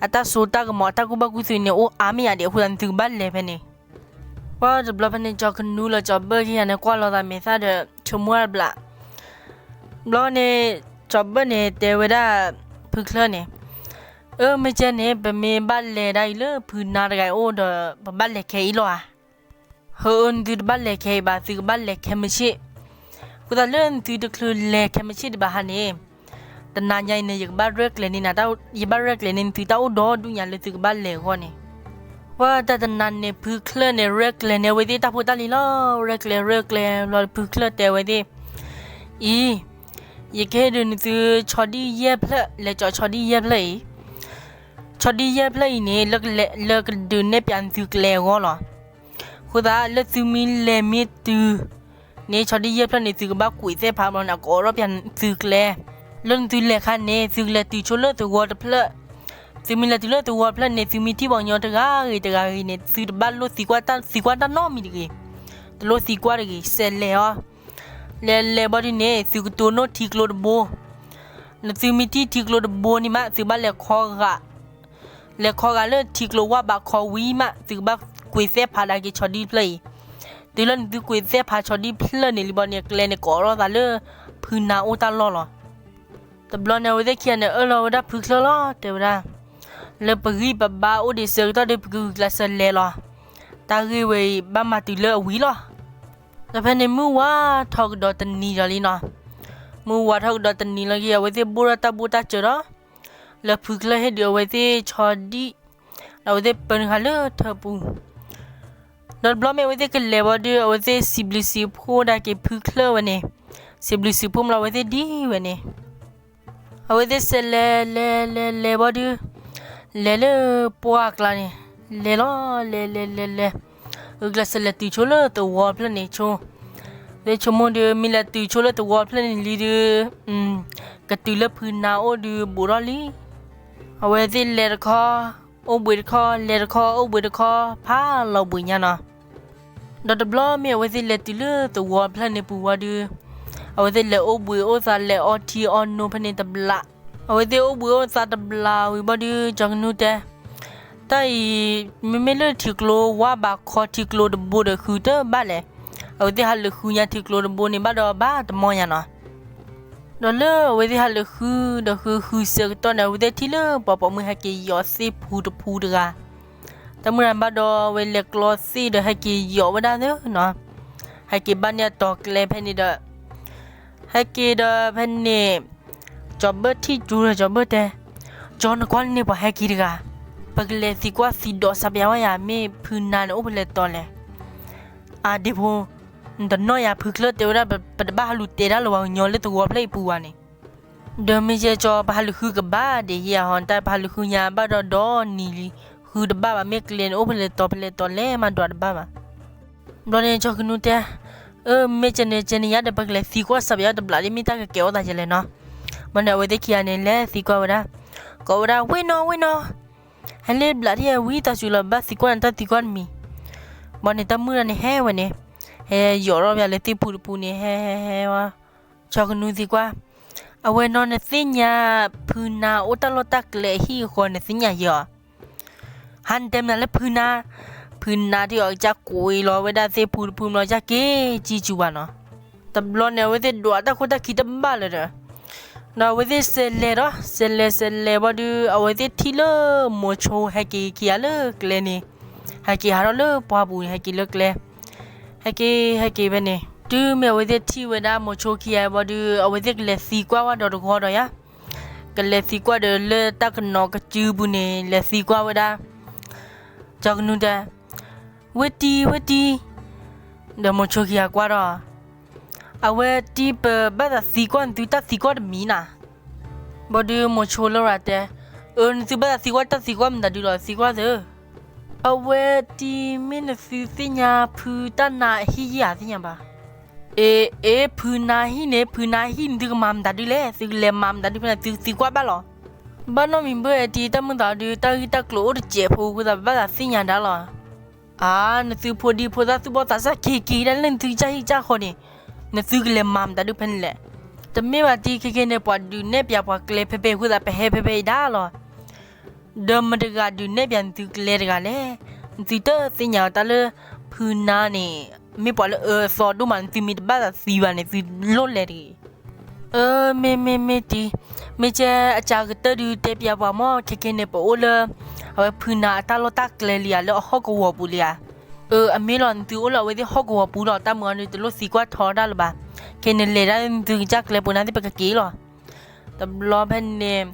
အတၢ်စိတၢ်ကမီၤ အတၢ်ကူၣ်ဘၣ်ကူၣ်သ့န့ၣ် အိၣ်အါမ့ၢ်ယၤဒံးအဃိသတး နသုကဘၣ်လဲၤဖဲန့ၣ်. ပှၢ်တဘျီဖဲန့ၣ် ကၠီၤကနူလၢကၠီၤဘၢၣ်ခံဂၤန့ၣ် ကွၢ်လိာ်သးမဲာ်သၣ်ဒီး ဆိကမိၣ်တဘျီ ဘျီန့ၣ် ကၠီၤဘၢၣ်န့ၣ် တဲဝဲဒၣ်ဖုချၢၣ်န့ၣ်, အၢ မ့ၢ်ကဲန့ၣ် ပမ့ၢ်ဘၣ်လဲၤဒၣ်အံၤလၢဖုနါတဂၤအအိၣ်ဒီး ပဘၣ်လဲၤခဲအံၤလီၤဧါ. ဟၢအၢ နသုတဘၣ်လဲၤခဲအံၤဘၣ်, သုကဘၣ်လဲၤခဲမုၢ်ဆ့ၣ်. အဃိသတးလၢနသုတချုးလဲၤခဲမုၢ်ဆ့ၣ်ဒံးဘၣ်ဟါန့ၣ်, တနၤညါအံၤန့ၣ် ယကဘၣ်ရဲၣ်ကျဲၤန့ၢ်နၤ, ယဘၣ်ရဲၣ်ကျဲၤန့ၢ်နသုတၢ်အိၣ်ဒီဒူၣ်ညါလၢသုကဘၣ်လဲၤအဂီၢ်န့ၣ်. ပှၢ်တၢ်တနၤန့ၣ် ဖုချၢၣ်န့ၣ် ရဲၣ်ကျဲၤန့ၢ်အဝဲသ့ၣ်တၢ်ဖိတၢ်လံၤလီၤ. ရဲၣ်ကျဲၤရဲၣ်ကျဲၤလီၤဖုချၢၣ်တဲဝဲသ့ၣ်, အံၤ ယကဟ့ၣ်ဒုးနသုဆီဒံၣ်ယဲၢ်ဖျၢၣ်, လဲၤကၠီၤဆီဒံၣ်ယဲၢ်ဖျၢၣ်အံၤ. ဆီဒံၣ်ယဲၢ်ဖျၢၣ်အံၤန့ၣ် လၢကဒုးနဲၣ်ပၠးနသုကျဲအဂီၢ်လီၤ. အဃိသတးလၢသုမ့ၢ်လဲၤမ့ၢ်တုၤန့ၣ် ဆီဒံၣ်ယဲၢ်ဖျၢၣ်န့ၣ် သုကဘၣ်ကွံာ်သ့ၣ်ဖးဘျီန့ၣ် အကအိးထီၣ်ပၠးသုကျဲ. လၢနသုလဲၤခါန့ၣ် သုကလဲၤတုၤဆိလၢသဝီတဖျၢၣ်, သုမ့ၢ်လဲၤတုၤလၢသဝီတဖျၢၣ်န့ၣ် သုမ့ၢ်ထံၣ်ပှၤကညီတဂၤဂ့ၤတဂၤဂ့ၤန့ၣ် သုတဘၣ်လိၣ်သံကွၢ်တၢ်နီတမံၤတဂ့ၤ, တလိၣ်သံကွၢ်တဂ့ၤ စဲးလဲၤအီၤ, လဲၤလဲၤဘီဒုန့ၣ် သုကတိၢ်နီၣ်ထံကျိတဘိ, နသုမ့ၢ်ထံၣ်ထံကျိတဘိန့ၣ်မး သုဘၣ်လဲၤခီဂာ် လဲၤခီဂာ်လၢထံကျိဝၢ်ဘးခီဝံၤမး သုကဘၣ်ကွံာ်သဲၣ်ဖးဒၣ်က့ၤဆီဒံၣ်တဖျၢၣ်အံၤ, တုၤလၢနသုကွံာ်သဲၣ်ဖးဆီဒံၣ်တဖျၢၣ်န့ၣ်လံဘီန့ၣ် ကျဲန့ၣ်ကိးထီၣ်သးလၢ ဖုနါအိၣ်တၢ်လီၢ်လီၤ. တဘျီန့ၣ် အဝဲသ့ၣ်ခံဂၤန့ၣ် အၢၣ်လီၤဝဲဒၣ်ဖုချၢၣ်လီၤ တဲဝဲဒၣ်, လၢပဂံၢ်ပဘါအိၣ်ဒံးဆၢကတီၢ်ဒီး ပကဂုာ်ကျဲးစၢးလဲၤလီၤ. တၢ်ဂ့ၢ်ဝဲအံၤ ဘၣ်မၤတုၤလၢအဝံၤလီၤ. ဒီးဖဲန့ၣ်မုၢ်ဝါထီၣ်ကဒီးတနံၤဒီးလံနီၤ, မုၢ်ဝါထီၣ်ကဒီးတနံၤလီၤက့ၤ အဝဲသ့ၣ်ဘိၣ်ထီၣ်တၢ်ဘိၣ်တၢ်စၢၤဒီး လၢဖုချၢၣ်ဟ့ၣ်ဒုးအဝဲသ့ၣ်ဆီဒံၣ်, ဒီးအဝဲသ့ၣ်ပၢနုာ်ဃာ်လၢထၢပူၤ, ဒီးတဘျီမ့ၢ်အဝဲသ့ၣ်ကလဲၤဘီဒုး အဝဲသ့ၣ်စံးဘျုးစံးဖှိၣ်ဒၣ်က့ၤဖုချၢၣ်ဝဲန့ၣ်, စံးဘျုးစံးဖှိၣ်မးလီၤ အဝဲသ့ၣ်ဒ်ဝဲန့ၣ်, အဝဲသ့ၣ်စဲးလဲၤလဲၤလဲၤလဲၤဘီဒုး, လဲၤလၢပှၢ်ကျါန့ၣ်, လဲၤလီၤ လဲၤလဲၤလဲၤလဲၤ, ဂုာ်ကျဲးစၢးလဲၤတုၤဆိလၢသဝီဖျၢၣ်န့ၣ်ဆိ, သ့ၣ်ဆိကမိၣ်ဒုး မ့ၢ်လဲၤတုၤဆိလၢသဝီဖျၢၣ်န့ၣ်လံဒုး ကတုၤလၢဖုနါအိၣ်ဒုးဘူးထီၣ်လံ. အဝဲသ့ၣ်လဲၤတခီ, အိၣ်ဘှံးတခီ, လဲၤတခီ, အိၣ်ဘှံးတခီ, ဖးလီၤဘှံးညါနီၤ. ဒီးတဘျီမ့ၢ်အဝဲသ့ၣ်လဲၤတုၤလၢသဝီဖျၢၣ်န့ၣ်ပူၤဝံၤဒုး, အဝဲသ့ၣ်လဲၤအိၣ်ဘှံးအိၣ်သး လဲၤအီထံအီနိဖဲန့ၣ်တဘျီ, အဝဲသ့ၣ်အိၣ်ဘှံးအိၣ်သးတဘျီဝံၤဘီဒုး ကၠီကနူတဲ, တၢ်အံၤ မ့မ့ၢ်လၢထံကျိဝၢ်ဘးခီထံကျိတဘိဒီးဃုတဘၣ်လဲၣ်. အဝဲသ့ၣ်ဟးလၢာ်ဃုညါထံကျိတဘိန့ၣ် ဘၣ်ဒီးဘၣ်တမီၢ်ညါနီၤ. ဒီးလၢအဝဲသ့ၣ်ဟးလၢာ်ဃုဒီးဃုဃုဆၢကတီၢ်န့ၣ် အဝဲသ့ၣ်ထံၣ်လၢပှၤပိာ်မုၣ်ဟဲက့ၤယီၤသ့ၣ်ဖူတဖူတဂၤ, တၢ်မုၢ်တၢ်ဘၣ်ဒီးအဝဲလဲၤကျီသ့ၣ်ဒီးဟဲက့ၤယီၤဝဲဒၣ်သ့နီၤ. ဟဲက့ၤဘၣ်န့ၢ်အတီၤကျဲဖဲန့ၣ်ဒီး, ဟဲက့ၤဒီးဖဲန့ၣ်, ကၠီၤဘၢၣ်ထံၣ်ကၠိဒီးကၠီၤဘၢၣ်တဲ, ကၠီၤနကွၢ်န့ၢ်ပှၤဟဲက့ၤတဂၤ, ပကလဲၤသံကွၢ်သံဒိးစးပယါဝဲယၤ မ့ၢ်ဖုနါန့ၣ်အိၣ်ဖဲလဲၣ်တီၤလဲၣ်. အဒ့ဖိ, နတနီၣ်ယၤဖုချၢၣ်တဲဝဲဒၣ် ပတဘၣ်ဟးလူၤတဲတၢ်လၢပှၤကညီလၢသဝီဖျၢၣ်အံၤပူၤဘၣ်န့ၣ်. ဒီးမ့ၢ်ကဲကၠီၤ ပဟးလူၤဃုကဘၣ်ဒံးယၤဟီ တၢ်ပဟးလူၤဃုညါဘၣ်ဒီးဒီနံၤလံ, ဃုတဘၣ်ဘၣ် မ့ၢ်ကျဲန့ၣ်အိၣ်ဖဲလဲၣ်တီၤဖဲလဲၣ်တီၤလဲၣ်မးဒွးတဘၣ်ဘၣ်. ဘျီန့ၣ်ကၠီၤကနူတဲ, အၢ မ့ၢ်ကဲန့ၣ်ကဲန့ၣ်ယၤဒီး ပကလဲၤသံကွၢ်စးပယါတဘျီဒ် မ့ၢ်တၢ်ကကဲၤအိၣ်သးယဲလဲၣ်နီၤ. ဘၣ်န့ၣ် အဝဲသ့ၣ်ခံဂၤန့ၣ် လဲၤသံကွၢ်ဝဲဒၣ်, ကိးဝဲဒၣ် ဝ့ၢ်နီၢ် ဝ့ၢ်နီၢ်, ဟဲလၢဘျးထံၣ်ဝံသးစူၤလီၤ ဘၣ်သံကွၢ်န့ၣ်တၢ်သံကွၢ်တမံၤ. ဘၣ်န့ၣ် တၢ်မုၢ်တၢ်န့ၣ်ဟဲဝဲန့ၣ်, ဟဲယီၤထီၣ်ပယါလၢသ့ၣ်ဖူတဖူန့ၣ် ဟဲဟဲဟဲဝဲ, ကၠီၤကနူသံကွၢ်, အဝဲနီၢ်နသ့ၣ်ညါ ဖုနါအိၣ်တၢ်လီၢ်တၢ်ကျဲအဟံၣ်အဃီ နသ့ၣ်ညါယဲအီၤ. ဟါနတဲမနုၤလၢဖုနါ, ဖုနါထံၣ်အီၤကစၢ်ကွံာ်လီၤဝဲဒၣ်သ့ၣ်ဖူတဖူမးလီၤ ကစၢ်က့ၤကံစူၤဘၣ်နီၤ. တဘျီန့ၣ် အဝဲသ့ၣ်ဒွးတၢ်ခိၣ်တၢ်ခံတဘၣ်လၢၤဒီး, ဒီးအဝဲသ့ၣ်စဲးလဲၤဒီး စဲးလဲၤစဲးလဲၤဘၣ်ဒုး အဝဲသ့ၣ်ထံၣ်လၢမိၤဆိဟဲက့ၤခံဂၤလၢကျဲန့ၣ်, ဟဲက့ၤဟးထီၣ်လၢပှၢ်ပူၤန့ၣ် ဟဲက့ၤလၢကျဲ, ဟဲက့ၤ ဟဲက့ၤဖဲန့ၣ် တုၤမ့ၢ်အဝဲသ့ၣ်ထံၣ်ဝဲဒၣ်မိၤဆိခံဂၤဘၣ်ဒုး အဝဲသ့ၣ်ကလဲၤသံကွၢ်ဝဲဒီးတဂီၤဒီးယၤ ကလဲၤသံကွၢ်ဒီးလၢတၢ်ကနိးကစုပူၤန့ၣ် လဲၤသံကွၢ်ဝဲဒၣ်, ကၠီၤကနူတဲ, ဝ့ၢ်တံၢ် ဝ့ၢ်တံၢ်, ဒီးမိၤဆိခံဂၤကွၢ်ဒီး, အဝဲတံၢ် ပဘၣ်သးသံကွၢ်နသုတၢ်သံကွၢ်တမံၤနၤ. ဘၣ်ဒုးမိၤဆိလၢရၤတဲ, အၢ နသုဘၣ်သးသံကွၢ်တၢ်သံကွၢ်မတၤဒုလီၤ သံကွၢ်သု အဝဲတံၢ် မ့ၢ်နသုသ့ၣ်ညါဖုတၢ်နါအဟံၣ်ယဲၢ်ဧါသ့ၣ်ညါဘၣ်. အ့ အ့ ဖုနါဟံၣ်န့ၣ် ဖုနါဟံၣ်န့ၣ် သုကမၤမတၤဒုလဲၣ် သုကလဲၤမၤမတၤဒုဖဲန့ၣ် သုသံကွၢ်ဘၣ်လီၤ. ဘၣ်နီတမံၤဘၣ် အတံၢ် တၢ်မုၢ်သးဒုး တၢ်ဂ့ၢ်တၢ်ကျိၤအိၣ်တစဲးဖိအဃိသး ပဘၣ်သးသ့ၣ်ညါဒၣ်လီၤ. အါ နသုဖိဒံဖိသၣ်သူၣ်ဘီၣ်သးစၢ်က့ၤက့ၤဒၣ်လၢနသုကစၢ်ဟံၣ်ကစၢ်ဃီန့ၣ် နသုကလဲၤမၤမတၤဒုဖဲန့ၣ်လဲၣ်. တမ့ၢ်ဘၣ်တံၢ် ခဲက့ၤန့ၣ် ပှၤဒုးနဲၣ်ပၠးပှၤကျဲဖဲဖဲအဃိသး ပဟဲဖဲဖဲအံၤဒၣ်လီၤ. ဒီးမတၤတဂၤဒုးနဲၣ်ပၠးနသုကျဲတဂၤလဲၣ်. နသုတသ့ၣ်ညါအီၤတၢ်လၢ ဖုနါန့ၣ် မ့ၢ်ပှၤလၢအအၢအသီဒိၣ်မး နသုမ့ၢ်တဘၣ်သးသံဘၣ်န့ၣ် သုလိၣ်လဲၤတဂ့ၤ. အၢ မ့ၢ်မ့ၢ်မ့ၢ်တံၢ်, မ့ၢ်ကဲအကၢ်ကတၢၢ်ဒုးတဲပၠးပှၤမ့ၢ် ခဲက့ၤန့ၣ် ပအိၣ်လၢ အဝဲဖုနါအတၢ်လီၢ်တၢ်ကျဲလံဧါ လၢအဟီၣ်ကဝီၤပူၤလံဧါ. အၢ အမ့ၢ်လီၤ နသုအိၣ်လၢအဝဲသ့ၣ်ဟီၣ်ကဝီၤပူၤလီၤ တၢ်မုၢ်အီၤဒုး တလိၣ်သံကွၢ်ထီတၢ်လၢၤဘၣ်. ခဲန့ၣ်လဲၤဒၣ်လၢနသုကစၢ်ကျဲပူၤနၤသ့ၣ် ပကက့ၤလီၤ. တဘျီဖဲန့ၣ်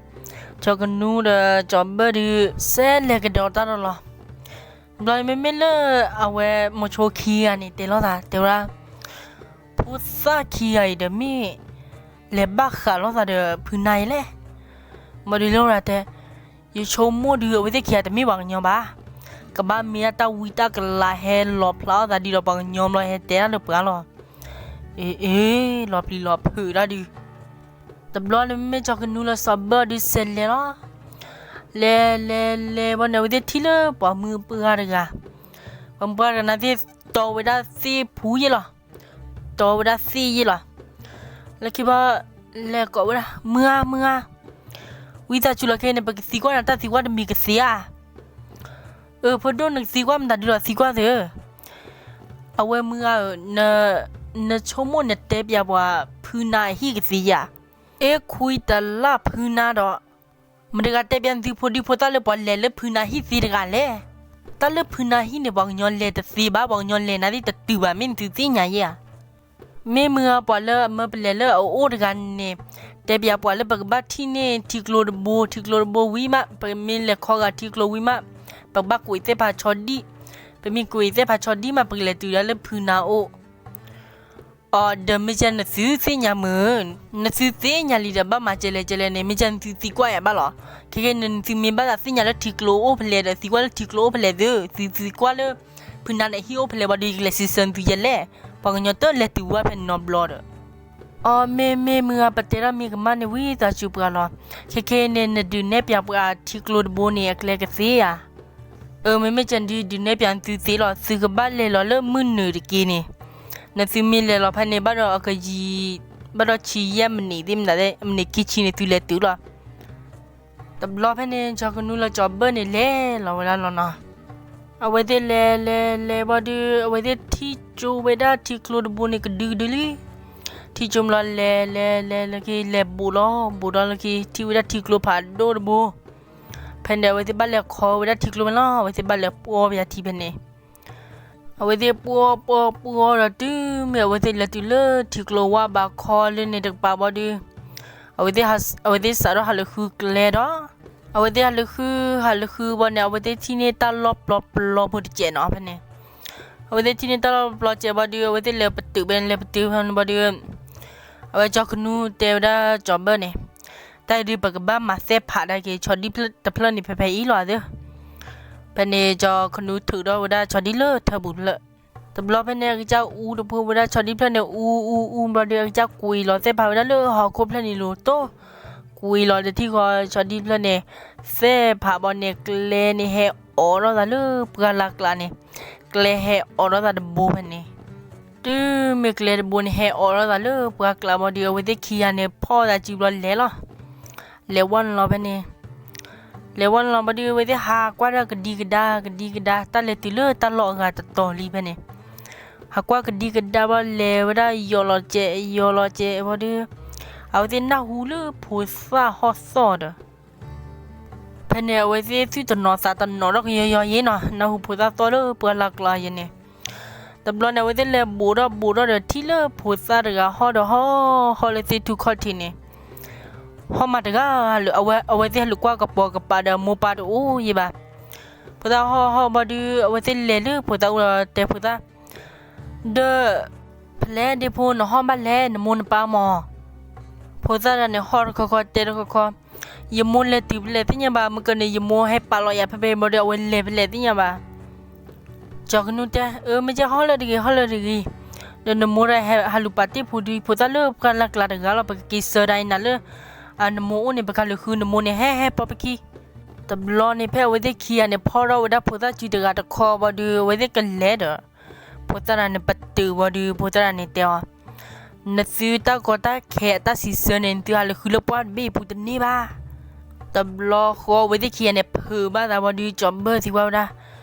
ကၠီၤကနူဒီးကၠီၤဘၢၣ်ဒုး စဲးလဲၤကဒီးတၢ်ဒီးလီၤ. ဘျီမ့မ့ၢ်လၢ အဝဲမိၤဆိခံဂၤန့ၣ် တဲလိာ်သး တဲဝဲဒၣ် ဖိသၣ်ခံဂၤအံၤဒီးမ့ၢ် လဲၤဘၣ်ဃးလိာ်သးဒီးဖုနါအံၤလဲၣ်. ဘၣ်ဒုးလၢဝဲဒၣ်တဲ ယဆိကမိၣ်ဒုး အဝဲသ့ၣ်ခံဂၤတမ့ၢ်ပှၤကညီဘၣ်. ကဘၣ်မ့ၢ်ဒၣ်တၢ်ဝံတၢ်ကလၤဟဲလီၤဖျါလိာ်သးဒ်ဒီးပှၤကညီဘျီ ဟဲတဲတၢ်လၢပှၤလီၤ. အ့ အ့ လီၤပျံၤလီၤဖုးတၢ်ဒုး. တဘျီန့ၣ်မ့မ့ၢ်ကၠီၤကနူလၢစီၤဘၢၣ်ဒုးစဲးလဲၤလီၤ. လဲၤလဲၤလဲၤဘၣ်န့ၣ် အဝဲသ့ၣ်ထံၣ်လၢပှၤမုၢ်ပှၢ်တဂၤ, ပှၤမုၢ်ပှၢ်တဂၤန့ၣ်သ့ၣ် တီဝဲဒၣ်သ့ၣ်ဖူယ့ၣ်လီၤ. တီဝဲဒၣ်သ့ၣ်ယ့ၣ်လီၤ. လၢခံဘၣ် လဲၤကိးဝဲဒၣ် မုၢ်ဧါ မုၢ်ဧါ, ဝံသးစူၤလီၤခဲအံၤန့ၣ် ပကသံကွၢ်နၤတၢ်သံကွၢ်တမံၤကသ့ဧါ. အၢ ဖိဒိၣ် နကသံကွၢ်မတၤဒုလီၤ သံကွၢ်သ့ဧၢ. အဝဲမုၢ်ဧါဧၢ, နဆိကမိၣ်နတဲပၠးပှၤဖုနါအဟံၣ်ကသ့ဧါ. အဲ ခွံတလၣ်ဖုနါဒီး မတၤတဂၤတဲပၠးနသုဖိဒံဖိသၣ်လၢပှၤလဲၤလၢဖုနါဟံၣ်သ့တဂၤလဲၣ်. တၢ်လၢဖုနါဟံၣ်န့ၣ် ပှၤကညီလဲၤတသ့ဘၣ်, ပှၤကညီလဲၤနၤသ့ၣ်တတုၤဘၣ် မ့ၢ်နသုသ့ၣ်ညါယ့ၣ်ဧါ. မ့ၢ်မုၢ်ဧါ ပှၤလၢအမၢပလဲၤလၢအအိၣ်တဂၤန့ၣ် တဲပၠးပှၤလၢပကဘၣ်ထံၣ်န့ၢ်ထံကျိတဘိ, ထံကျိတဘိဝံၤမး ပမ့ၢ်လဲၤခီဂာ်ထံကျိဝံၤမး ပကဘၣ်ကွံာ်သ့ၣ်ဖးဆီဒံၣ်, ပမ့ၢ်ကွံာ်သ့ၣ်ဖးဆီဒံၣ်မး ပကလဲၤတုၤဒၣ်လၢဖုနါအိၣ်. အီၤ ဒီးမ့ၢ်ကဲနသုသ့ၣ်ညါမုၢ်, နသုသ့ၣ်ညါလံဒီး ဘၣ်မၤကဲလဲၣ်ကဲလဲၣ်န့ၣ် မ့ၢ်ကဲနသုသံကွၢ်ယၤဘၣ်လီၤ. ခဲကဲန့ၣ် နသုမ့ၢ်ဘၣ်သးသ့ၣ်ညါလၢထံကျိအိၣ်ဖဲလဲၣ်ဒီး သံကွၢ်လၢထံကျိအိၣ်ဖဲလဲၣ်သု, သုသံကွၢ်လၢ ဖုနါန့ၣ်ဟံၣ်အိၣ်ဖဲလဲၣ်ဘၣ်ဒီး ယကလဲၤစံးဆၢနသုယဲလဲၣ်. ပှၤကညီတလဲၤတုၤဝဲဖဲန့ၣ်နီတဘျီဒီး အီၤ မ့ၢ်မ့ၢ်မုၢ်ဧါ ပတဲထီၣ်မ့ၢ်ကမၣ်န့ၣ် ဝံသးစူၤပှၤလီၤ. ခဲခဲအံၤန့ၣ် နဒုးနဲၣ်ပၠးပှၤထံကျိတဘိန့ၣ် အကျဲကသ့ဧါ. အၢ မ့မ့ၢ်ကဲနသုဒုးနဲၣ်ပၠးနသုသ့လီၤ. သုကဘၣ်လဲၤလီၤလၢမုၢ်နုာ်တက့ၢ်န့ၣ်, နသုမ့ၢ်လဲၤလီၤဖဲန့ၣ် ဘၣ်ဒီးအကယံၤ, ဘၣ်ဒီးဆံယဲၢ်မံးနံးသ့ၣ်မနုၤသ့ၣ် မံးနံးခံဆံန့ၣ် သုလဲၤတုၤလီၤ. တဘျီဖဲန့ၣ် ကၠီၤကနူလၢကၠီၤဘၢၣ်န့ၣ် လဲၤလီၤဝဲဒၣ်လီၤနီၤ. အဝဲသ့ၣ်လဲၤလဲၤလဲၤဘၣ်ဒီး အဝဲသ့ၣ်ထံၣ်ကၠိဝဲဒၣ်ထံကျိတဘိန့ၣ် ကဒုကဒုလံ. ထံၣ်ကၠိဘျီ လဲၤလဲၤလဲၤလၢခံ လဲၤဘူးဒီးဘူးဒီးလၢခံ ထံၣ်ဝဲဒၣ်ထံကျိဖးဒိၣ်တဘိ. ဖဲန့ၣ် အဝဲသ့ၣ်ဘၣ်လဲၤခီဝဲဒၣ်ထံကျိဖဲန့ၣ်လီၤ. အဝဲသ့ၣ်ဘၣ်လဲၤပှီၢ်ပယၤထံဖဲန့ၣ် အဝဲသ့ၣ်ပှီၢ်ပှီၢ်ပှီၢ်ဒီး တုၤမ့ၢ်အဝဲသ့ၣ်လဲၤတုၤလၢထံကျိဝါဘးခီလၢန့ၣ်တကပၤဘၣ်ဒီး အဝဲသ့ၣ်စးထီၣ်ဟးလၢဃုကျဲဒီး အဝဲသ့ၣ်ဟးလၢဃု ဟးလၢဃုဘၣ်န့ၣ် အဝဲသ့ၣ်ထံၣ်န့ၢ်တၢ်လီၢ်ပျီပျီဖိတစဲးနီၤဖဲန့ၣ်. အဝဲသ့ၣ်ထံၣ်န့ၢ်တၢ်လီၢ်ပျီပျီတစဲးဘၣ်ဒီး အဝဲသ့ၣ်လဲၤပတုာ်ဘၣ်န့ၣ် လဲၤပတုာ်ဖဲန့ၣ်ဘၣ်ဒီး အဝဲကၠီၤကနူတဲဝဲဒၣ်ကၠီၤဘၢၣ်န့ၣ် တၢ်အံၤဒုး ပကဘၣ်မၤသဲၣ်ဖးဒၣ်က့ၤ ဆီဒံၣ်တဖျၢၣ်န့ၣ် ဖဲဖဲအံၤလီၤသၢ. ဖဲန့ၣ် ကၠီၤကနူထုးထီၣ်ဝဲဒၣ်ဆီဒံၣ်လၢထၢပူၤဖျၢၣ်. တဘျီဖဲန့ၣ် အကစၢ်အူတဖိဝဲဒၣ်ဆီဒံၣ်ဖျၢၣ်န့ၣ် အူအူအူဘျီဒီး အကစၢ်ကွံာ်လီၤသဲၣ်ဖးဝဲဒၣ်လၢဟီၣ်ခိၣ်ဖျၢၣ်န့ၣ်လိၤတိၢ်, ကွံာ်လီၤတထံၣ်ဃီ ဆီဒံၣ်ဖျၢၣ်န့ၣ် သဲၣ်ဖးဘၣ်န့ၣ် ကျဲန့ၣ်ဟဲအိးထီၣ်သးလၢပှၢ်လၢ်ကျါန့ၣ်, ကျဲဟဲအိးထီၣ်သးတဘိဖဲန့ၣ်. တုၤမ့ၢ်ကျဲတဘိန့ၣ် ဟဲအိးထီၣ်သးလၢပှၢ်ကျါဘၣ်ဒီး အဝဲသ့ၣ်ခံဂၤန့ၣ် ဖီၣ်သးစုဘျီလဲၤလီၤ. လဲၤဝဲနုာ်လီၤဖဲန့ၣ်, လဲၤဝဲနုာ်လီၤဘၣ်ဒီး အဝဲသ့ၣ်ဟးကွၢ်ဒီးကဒံကဒါ ကဒံကဒါ တၢ်လဲၤတုၤလၢတၢ်လီၢ်အဂၤတတီၤလံဖဲန့ၣ်, ဟးကွၢ်ကဒံကဒါဘၣ် လဲၤဝဲဒၣ်ယိးလီၤစဲး ယိးလီၤစဲးဘၣ်ဒီး အဝဲသ့ၣ်နၢ်ဟူလၢဖိသၣ်ဟီၣ်သီၣ်ဒီး ဖဲန့ၣ် အဝဲသ့ၣ်သူၣ်တနီၤသးတနီၤထီၣ်ကယီယီယ့နီၤ, နၢ်ဟူဖိသၣ်သီၣ်လၢပှၢ်လၢ်ကျါယဲန့ၣ်. တဘျီန့ၣ် အဝဲသ့ၣ်လဲၤဘူးထီၣ်ဘူးထီၣ်ဒီး ထံၣ်လၢဖိသၣ်တဂၤဟီၣ်ဒီးဟီၣ် ဟီၣ်လၢသ့ၣ်ထူၣ်ခီၣ်ထံးန့ၣ်, ဟီၣ်မးတဂၤလၢ အဝဲသ့ၣ်ဟးလူၤကွၢ်ကပိာ်ကပၤဒီး မိၢ်ပၢ်တအိၣ်ယဲဘၣ်. ဖိသၣ်ဟီၣ်ဟီၣ်ဘၣ်ဒီး အဝဲသ့ၣ်လဲၤလၢဖိသၣ်အိၣ်ဒီးတဲဖိသၣ် ဒီး ဖဲလဲၣ်ဒ့ဖိ နဟီၣ်ဘၣ်လဲၣ် နမိၢ်နပၢ်မၢ်. ဖိသၣ်တဂၤန့ၣ် ဟီၣ်တခီခီ တဲတခီခီ, ယမိၢ်လဲၤတုၤဖဲလဲၣ်သ့ၣ်ညါဘၣ်, မ့ၢ်ကန့ၣ် ယမိၢ်ဟဲပာ်လီၤယၤဖဲဖဲဘၣ်ဒီး အဝဲလဲၤဖဲလဲၣ်သ့ၣ်ညါဘၣ်. ကၠီၤကနူတဲ အၢ မ့ၢ်ကဲဟီၣ်လၢတဂ့ၤ ဟီၣ်လၢတဂ့ၤ, ဒီးနမိၢ်တဂၤဟဲဟးလူၤပာ်တ့ၢ်ဖိဒုး ဖိသၣ်လၢပှၢ်လၢ်ကျါတဂၤလီၤ, ပကက့ၤဆှၢဒၣ်အံၤနၤလၢ နမိၢ်အိၣ်န့ၣ် ပကဟးလူၤဃုနမိၢ်န့ၣ် ဟဲဟဲပိာ်ပခံ တဘျီန့ၣ် ဖဲအဝဲသ့ၣ်ခံဂၤန့ၣ် ဖီၣ်ထီၣ်ဝဲဒၣ်ဖိသၣ်စုတဂၤတခီဘၣ်ဒီး အဝဲသ့ၣ်ကလဲၤဒီး ဖိသၣ်တဂၤန့ၣ် ပတုာ်ဘၣ်ဒီး ဖိသၣ်တဂၤန့ၣ်တဲအီၤ, နသုတၢ်ကီတၢ်ခဲအတၢ်စံးဆၢန့ၣ် နသုဟးလူၤဃုလၢပှၢ်တဘ့ၣ်အပူၤတန့ၢ်ဘၣ်. တဘျီဃီအဝဲသ့ၣ်ခံဂၤန့ၣ် ဖုးဘၣ်သးဘၣ်ဒီး ကၠီၤဘၢၣ်သံကွၢ်ဝဲဒၣ်,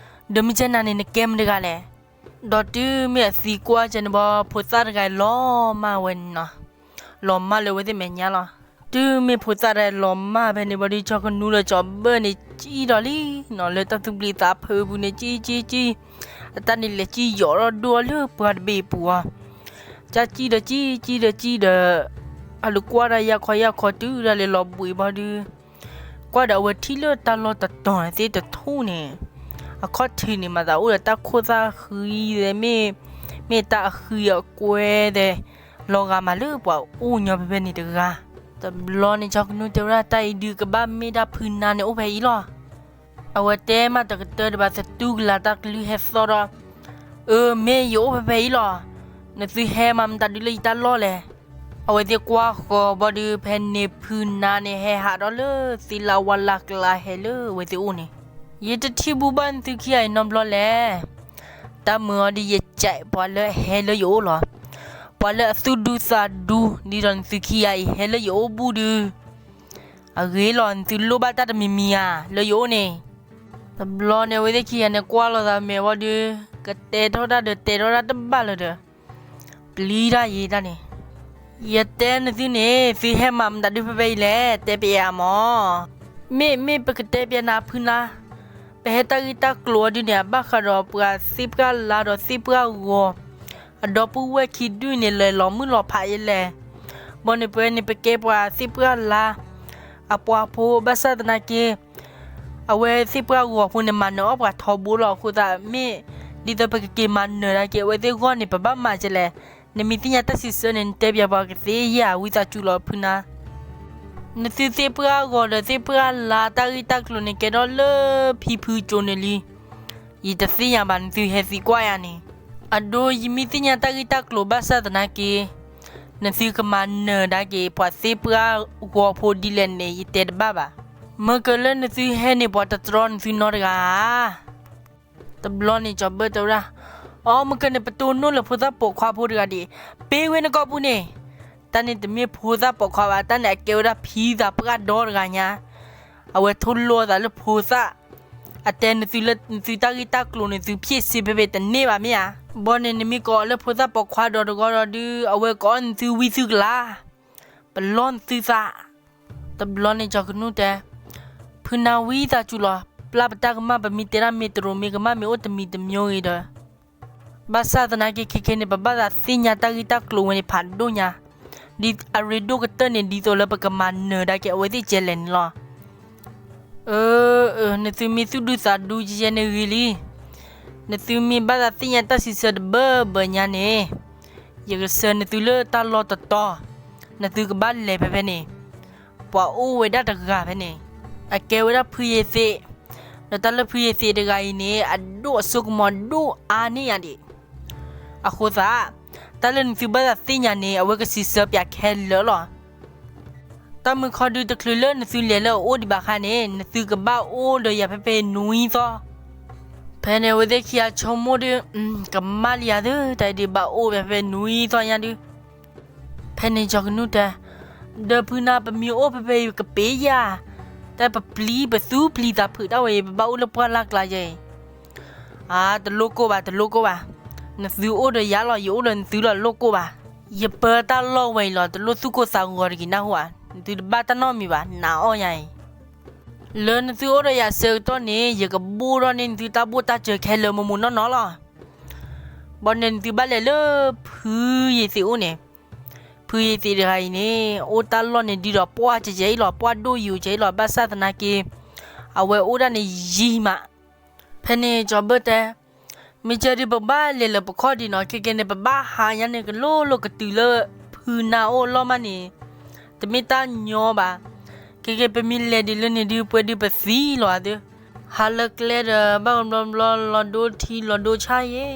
ဒီးမ့ၢ်ကဲနၤန့ၣ် နကဲမတဂၤလဲၣ်. ဒီးတုၤမ့ၢ်အသံကွၢ်ကဲန့ၣ်ဘၣ် ဖိသၣ်တဂၤလီၤမၢ်ဝဲန့ၣ်နီၤ, လီၤမၢ်လၢအဝဲသ့ၣ်မဲာ်ညါလီၤ. တုၤမ့ၢ်ဖိသၣ်တဂၤလီၤမၢ်ဖဲန့ၣ်ဘၣ်ဒီး ကၠီၤကနူဒီးကၠီၤဘၢၣ်န့ၣ် ကံၣ်ဒီးလံနီၤ, လၢတၢ်သူၣ်ပျံၤသးဖုးပူၤန့ၣ် ကံၣ်ကံၣ်ကံၣ်, အတၢ်န့ၣ်လဲၤကံၣ်ယီၤထီၣ်ဒိၣ်လၢပှၢ်တဘ့ၣ်အပူၤအီၤ, ကံၣ်ဒီးကံၣ် ကံၣ်ဒီးကံၣ်ဒီး အလူၤကွၢ်ဒီးယၢ်ခီယၢ်ခီတုၤဒၣ်လဲာ်လီၤဘှံးဘၣ်ဒီး ကွၢ်ဒီးအဝဲထံၣ်လၢတၢ်လီၢ်တတီၤသ့ၣ်တထူၣ်န့ၣ်, အခီၣ်ထံးန့ၣ် မၤသးအိၣ်ဒီးတၢ်ခိၣ်သၣ်ဃံသဲး မ့ၢ်, မ့ၢ်တၢ်အဃံအကွဲသဲး လီၤဂာ်မးလၢပှၤအိၣ်ညီဖဲဖဲန့ၣ်တဂၤ. တဘျီန့ၣ် ကၠီၤကနူတဲဝဲဒၣ် တၢ်အံၤဒုးကဘၣ်မ့ၢ်ဒၣ်ဖုနါန့ၣ်အိၣ်ဖဲအံၤလီၤ. အဝဲတဲမးတကတၢၢ်ဒံးဘၣ် သတူၢ်ကလာ်တၢ်ကလုၢ်ဟဲသီၣ်ဒီး, အၢ မ့ၢ်ယအိၣ်ဖဲဖဲအံၤလီၤ. နသုဟဲမၤမတၤဒုးလၢယတၢ်လီၢ်လဲၣ်. အဝဲသ့ၣ်ကွၢ်ဃီၤဘၣ်ဒီး ဖဲန့ၣ်ဖုနါန့ၣ် ဟဲဟးဒီးလၢသ့ၣ်လၢဝါလၢ်ကျါ ဟဲလၢအဝဲသ့ၣ်အိၣ်န့ၣ်, ယတထံၣ်ဘူးဘၣ်နသုခံဂၤအံၤနီတဘျီလဲၣ်. တၢ်မုာ်အီၤဒီး ယကဲးပှၤလၢအဟဲလၢယအိၣ်လီၤ. ပှၤလၢအသူၣ်ဒူသးဒူ ဒ်သိးနသုခံဂၤအံၤ ဟဲလၢယအိၣ်ဘူးဒီး အဂ့ၤလီၤ, နသုလိၣ်ဘၣ်တၢ်တမံၤမံၤဧါ လၢယအိၣ်န့ၣ်. တဘျီန့ၣ် အဝဲသ့ၣ်ခံဂၤန့ၣ် ကွၢ်လိာ်သးမဲာ်ဝံၤဒီး ကတဲထီၣ်တၢ်ဒီး တဲထီၣ်တၢ်တဘၣ်လၢၤဒီး ပျံၤတၢ်ယံၤတၢ်န့ၣ်, ယတဲနသုန့ၣ် သုဟဲမၤမတၤဒုးဖဲဖဲအံၤလဲၣ်, တဲပျဲအမၢ်. မ့ၢ်မ့ၢ်ပကတဲပျဲနၤဖုနါ, ပဟဲတၢ်ဂ့ၢ်တၢ်ကျိၤအီၤဒုးန့ၣ် အဘၣ်ဃးဒီးပှၤသ့ၣ်ပှၢ်လါဒီးသ့ၣ်ပှၢ်ဂီၤ အဒီပုၢ်ဝဲၢ်ခံဒုန့ၣ် လဲၤလီၤမုၢ်လီၤဖးယဲလဲၣ်. ဘီန့ၣ်ပဝဲန့ၣ် ပကဲပှၤသ့ၣ်ပှၢ်လါ အပှၤဖိ ဘၣ်ဆၣ်သနာ်က့ အဝဲသ့ၣ်ပှၢ်ဂီၤဖိန့ၣ် မၤနၢၤအီၣ်ပှၤထီဘိလီၤ. အဃိသတးမ့ၢ် ဒ်သိးပကက့ၤမၤနၢၤဒၣ်က့ၤ အဝဲသ့ၣ်ဂီၢ်န့ၣ် ပဘၣ်မၤကလဲၣ်. နမ့ၢ်သ့ၣ်ညါတၢ်စံးဆၢန့ၣ် နတဲပျဲပှၤကသ့ဧါ, ဝံသးစူၤလီၤဖုနါ. နသုသ့ၣ်ပှၢ်ဂီၤဒီးသ့ၣ်ပှၢ်လါတၢ်ဂ့ၢ်တၢ်ကျိၤန့ၣ် ကဲထီၣ်လၢဖံဖုကၠိန့ၣ်လံ. ယတသ့ၣ်ညါဘၣ်, နသုဟဲသံကွၢ်ယၤန့ၣ်. အဒိ ယမ့ၢ်သ့ၣ်ညါတၢ်ဂ့ၢ်တၢ်ကျိၤဘၣ်ဆၣ်သနာ်က့ နသုကမၤနၢၤဒၣ်က့ၤ ပှၤသ့ၣ်ပှၢ်ဂီၤဖိဒ်လဲၣ်န့ၣ် ယတဲတဘၣ်ဘၣ်. မ့ၢ်ကလၢနသုဟဲန့ၣ် ပှၤတတြီနသုနီတဂၤဧါ. တဘျီန့ၣ် ကၠီၤဘၢၣ်တဲဝဲဒၣ်, အိ မ့ၢ်ကန့ၣ် ပတိၢ်နီၣ်လၢဖိသၣ်ပိာ်ခွါဖိတဂၤဒံး, ပ့ၤဝဲနကိာ်ပူၤန့ၣ်, တၢ်န့ၣ်တမ့ၢ်ဖိသၣ်ပိာ်ခွါဘၣ်, တၢ်န့ၣ်အကဲဝဲဒၣ်ဖံသးပှၢ်ဒီတဂၤညါ, အဝဲထိၣ်လိအသးလၢဖိသၣ်, အတဲနသုလၢနသုတၢ်ဂ့ၢ်တၢ်ကျိၤန့ၣ် သုဖျ့စ့ဖဲဖဲတန့ၢ်ဘၣ်မ့ၢ်ဧါ. ဘီန့ၣ် နမ့ၢ်ကိးလၢဖိသၣ်ပိာ်ခွါဒီတဂၤဒီးဒုး အဝဲကိးနသုဝံသုကလါ, ပလီၢ်နသုသး. တဘျီန့ၣ် ကၠီၤကနူၣ်တဲ, ဖုနါဝံသးစူၤလီၤ, ပျၢ်ပတၢ်ကမၣ် ပမ့ၢ်တဲဒၣ်မ့ၢ်တရူးမ့ၢ်ကမၣ်မ့ၢ်အိၣ်တမံၤတမံၤဂ့ၤဒီး, ဘၣ်ဆၣ်သနာ်က့ခဲခဲန့ၣ် ပဘၣ်သးသ့ၣ်ညါတၢ်ဂ့ၢ်တၢ်ကျိၤဝဲန့ၣ်ဖးဒိၣ်ညါ, ဒ်အရ့ဒိၣ်ကတၢၢ်န့ၣ် ဒ်သိးလၢပကမၤနၢၤဒၣ်က့ၤအဝဲသ့ၣ်ကဲလဲၣ်န့ၣ်လီၤ. အၢ အၢ နသုမ့ၢ်သူၣ်ဒူသးဒူယဲန့ၣ်ဂ့ၤလံ, နသုမ့ၢ်ဘၣ်သးသ့ၣ်ညါတၢ်စံးဆၢတဘၢဘၢညါန့ၣ်, ယကဆှၢနသုလၢတၢ်လီၢ်တတီၤ, နသုကဘၣ်လဲၤဖဲဖဲန့ၣ်, ပှၤအိၣ်ဝဲဒၣ်တဂၤဖဲန့ၣ်, အကဲဝဲဒၣ်ဖုယ့ၤသ့း, ဒီးတၢ်လၢဖုယ့ၤသ့းတဂၤအံၤန့ၣ် အဒိၣ်အစိကမီၤဒိၣ်အါန့ၢ်ယၤဒံး. အဃိသတး, တၢ်လၢနသုဘၣ်သးသ့ၣ်ညါန့ၣ် အဝဲကစံးဆၢပၠးခဲလၢာ်လီၤ. တၢ်မုၢ်ခီဒုးတချုးလၢနသုလဲၤလၢအအိၣ်ဒံးဘၣ်ခါန့ၣ် နသုကဘၣ်အိၣ်ဒီးယၤဖဲဖဲနွံသီ. ဖဲန့ၣ်အဝဲသ့ၣ်ခံဂၤဆိကမိၣ်ဒီး ကမၣ်လံယၤသု, တၢ်အံၤဒုးဘၣ်အိၣ်ဖဲဖဲနွံသီညါဒုး. ဖဲန့ၣ်ကၠီၤကနူၣ်တဲ, ဒီးဖုနါပမ့ၢ်အိၣ်ဖဲဖဲအံၤကပ့ၤယၤ, တၢ်ပပျံၤပသူပျံၤသးဖုးတၢ်ဝဲအံၤ ပဘၣ်အိၣ်လၢပှၢ်လၢ်ကျါယဲအံၤ. အါ တလိၣ်ကိၢ်ဘၣ် တလိၣ်ကိၢ်ဘၣ်, နသုအိၣ်ဒီးယၤလီၤ ယအိၣ်ဒီးနသုလီၤ လိၣ်ကိၢ်ဘၣ်. ယပၢတၢ်လီၢ်ဝဲအံၤလီၤ တလိၣ်သူၣ်ကိၢ်သးဂီၤတဂ့ၤနၢ်ဟူဧါ, နသုတဘၣ်တၢ်နီတမံၤဘၣ် နာ်အီၣ်ညါအံၤ. လၢနသုအိၣ်ဒီးယၤဆၢကတီၢ်န့ၣ် ယကဘိၣ်ထီၣ်န့ၢ်နသုတၢ်ဘိၣ်တၢ်စၢၤခဲလၢာ်မိၢ်မိၢ်နီၢ်နီၢ်လီၤ. ဘီန့ၣ်နသုဘၣ်လဲၤလၢဖုယ့ၤသ့းအိၣ်န့ၣ်, ဖုယ့ၤသ့းတဂၤအံၤန့ၣ် အိၣ်တၢ်လီၢ်န့ၣ်ဒုးဒီးပှၢ်ကဲကဲအံၤလီၤ ပှၢ်ဒိၣ်ယိာ်ကဲအံၤလီၤ ဘၣ်ဆၣ်သနာ်က့ အဝဲအိၣ်ဒၣ်န့ၣ်ယံာ်မး. ဖဲန့ၣ်ကၠီၤဘၢၣ်တဲ, မ့ၢ်ကဲဒုးပဘၣ်လဲၤလၢပခီၣ်ဒံးနီၤ ခဲကဲန့ၣ် ပဘၣ်ဟးညါန့ၣ် ကလိၣ်လိၣ်ကတုၤလၢဖုနါအိၣ်လီၢ်မးန့ၣ် တမ့ၢ်တၢ်ညီဘၣ်. ခဲကဲပမ့ၢ်လဲၤဒံးလၢန့ၣ်ဒုး ပှဲၤဒုးပသံလီၤအသး, ဟးလၢကျဲဒီး ဘၣ်ကဘျီဘျီ လီၤဒိထံလီၤဒိဆၣ်ယဲ.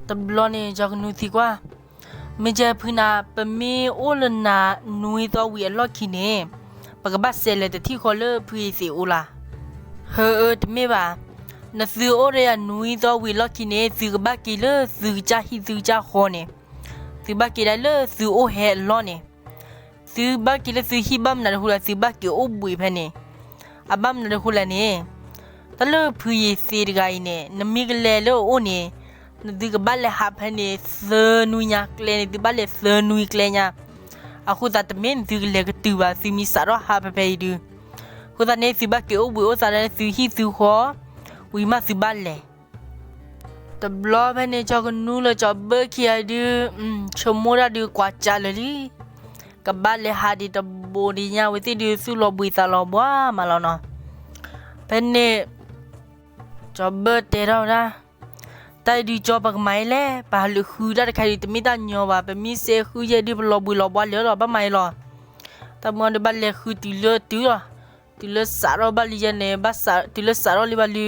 တဘျီန့ၣ် ကၠီၤကနူၣ်သံကွၢ်, မ့ၢ်ကဲဖုနါ ပမ့ၢ်အိၣ်လၢနၤနွံသီဝံၤအလီၢ်ခံန့ၣ် ပကဘၣ်စဲးလဲၤတထံၣ်ဃီလၢဖုယ့ၤသ့းအိၣ်လၢ်. ဟၢအၢ တမ့ၢ်ဘၣ်, နသုအိၣ်ဒီးယၤနွံသီဝံၤအလီၢ်ခံန့ၣ် သုကဘၣ်က့ၤလၢသုကစၢ်ဟံၣ်သုကစၢ်ဃီန့ၣ်, သုဘၣ်က့ၤဒၣ်လၢသုအိၣ်ဟဲအလီၢ်န့ၣ်, သုဘၣ်က့ၤလၢသုဟံၣ်ဘၣ်မနုၤတဃိလဲၣ် သုဘၣ်က့ၤအိၣ်ဘှံးဖဲန့ၣ်. အဘၣ်မနုၤတဃိလဲၣ်န့ၣ်, တၢ်လၢဖုယ့ၤသ့းတဂၤအံၤန့ၣ် နမ့ၢ်ကလဲၤလၢအအိၣ်န့ၣ် နသုကဘၣ်လဲၤဟးဖဲန့ၣ်သၢနွံညါကျဲန့ၣ် သုဘၣ်လဲၤသၢနွံကျဲညါ. အဃိသတးတမ့ၢ်နသုကလဲၤကတုၤဘၣ် သုမ့ၢ်စးထီၣ်ဟးဖဲဖဲအံၤဒုး, အဃိသတးန့ၣ် သုဘၣ်က့ၤအိၣ်ဘှံးအိၣ်သါလၢသုဟံၣ်သုဃီ ဝံၤမးသုဘၣ်လဲၤ. တဘျီဖဲန့ၣ် ကၠီၤကနူလၢကၠီၤဘၢၣ်ခံဂၤဒုး ဆိကမိၣ်တၢ်ဒုးကွၢ်စးလၢာ်လံ. ကဘၣ်လဲၤဟးဒံးတဘိးဒံးညါ အဝဲသ့ၣ်ဒုးသူၣ်လီၤဘှံးသးလီၤဘှါမးလီၤနီၤ. ဖဲန့ၣ် ကၠီၤဘၢၣ်တဲထီၣ်ဝဲဒၣ်, တၢ်အံၤဒုးကၠီၤပကမၤအံၤလဲၣ်, ပဟးလူၤဃုတၢ်တခါဒုး တမ့ၢ်တၢ်ညီဘၣ်, ပမ့ၢ်စဲဃုယဲဒုး ပလီၤဘှံးလီၤဘှါလၢာ်လီၤ ဘၣ်မၤအံၤလီၤ. တၢ်မ့ၢ်ဒုးဘၣ်လဲၤဃုတုၤလၢတုၤလီၤ, တုၤလၢစးထီၣ်ဘၣ်လံယဲန့ၣ် ဘၣ်စး တုၤလၢစးထီၣ်လံဘၣ်လံ,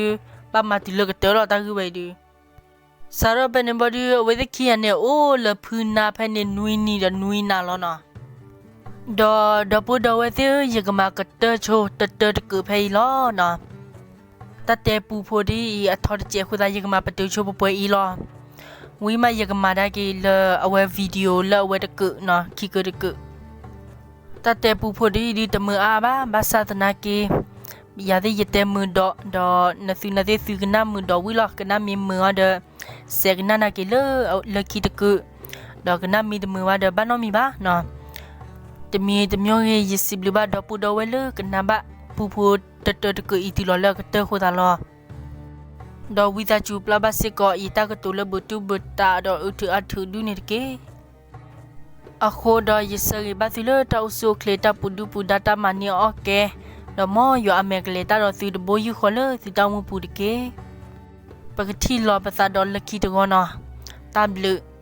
ဘၣ်မၤတုၤလၢကတၢၢ်လီၤ တၢ်ဂ့ၢ်ဝဲအံၤဒုး. စးထီၣ်ဖဲန့ၣ်ဘီဒုး အဝဲသ့ၣ်ခံဂၤန့ၣ် အိၣ်လၢဖုနါဖဲန့ၣ်နွံနံၤဒီးနွံနၤလီၤနီၤ. ဒီးဒီပုၢ်ဒီဝဲၢ်သ့ၣ်ဧၢ, ယကမၤကတၢၢ်ဆိတတၢတကုးဖဲအံၤလီၤနီၤ. တၢ်တဲပူဖိဒ်အံၤ အထီတစဲးအဃိသတး ယကမၤပတုာ်ဆိပှဲၤပှဲၤအံၤလီၤ. ဝံၤမးယကမၤဒၣ်က့ၤလၢအဝဲ video လၢအဝဲတကုးနီၤ, ခံကုးတကုး. တၢ်တဲပူဖိဒ်အံၤဒုးတမုာ်အါအါဘၣ်, ဘၣ်ဆၣ်သနာ်က့ ယၤသ့ၣ်ယတဲမုာ်ဒီး, ဒီးနသုနာ်သ့ၣ်သုကနၣ်မုာ်ဒီးဝံၤလီၤ. ကနၣ်မ့ၢ်မုာ်အီၤဒီး စဲးကနၣ်နာ်က့ၤလၢ လၢခံတကုး, ဒီးကနၣ်မ့ၢ်တမုာ်ဘၣ်ဒီး ဘၣ်နီတမံၤဘၣ်နီၤ. တမံၤတမံၤဂ့ၤ ယစံးဘျုးဘၣ်ဒီပုၢ်ဒီဝဲၢ်လၢကနၣ်ဘၣ်ပူဖိတတၢတကုးအံၤတုၤလီၤလၢအကတၢၢ်အဃိသတးလီၤ. ဒီးဝံသးစူၤပျၢ်ဘၣ်စ့ၢ်ကီး ယတၢ်ကတိၤလၢဘုးတူၢ်ဘုးတးဒီးအုးထုးအါထုးဒုးန့ၣ်တက့ၢ်. အဃိဒီးယဆၢဂ့ၤဘၣ်သုလၢတၢ်အိၣ်ဆူၣ်အိၣ်ချ့ တၢ်ပူၤဒုၣ်ပူၤဒါ တၢ်မၤန့ၢ်အီၣ်ကဲ, ဒီးမ်ယွၤအမဲာ်ကလဲၤတၢ်ဒီးသုတဘိယူၢ်ဃီလၢသုတၢ်အိၣ်မူပူၤတက့ၢ်. ပကထံၣ်လိာ်ပသးဒီးလၢခံတဂီၤနီၤ. တၢ်ဘျုး.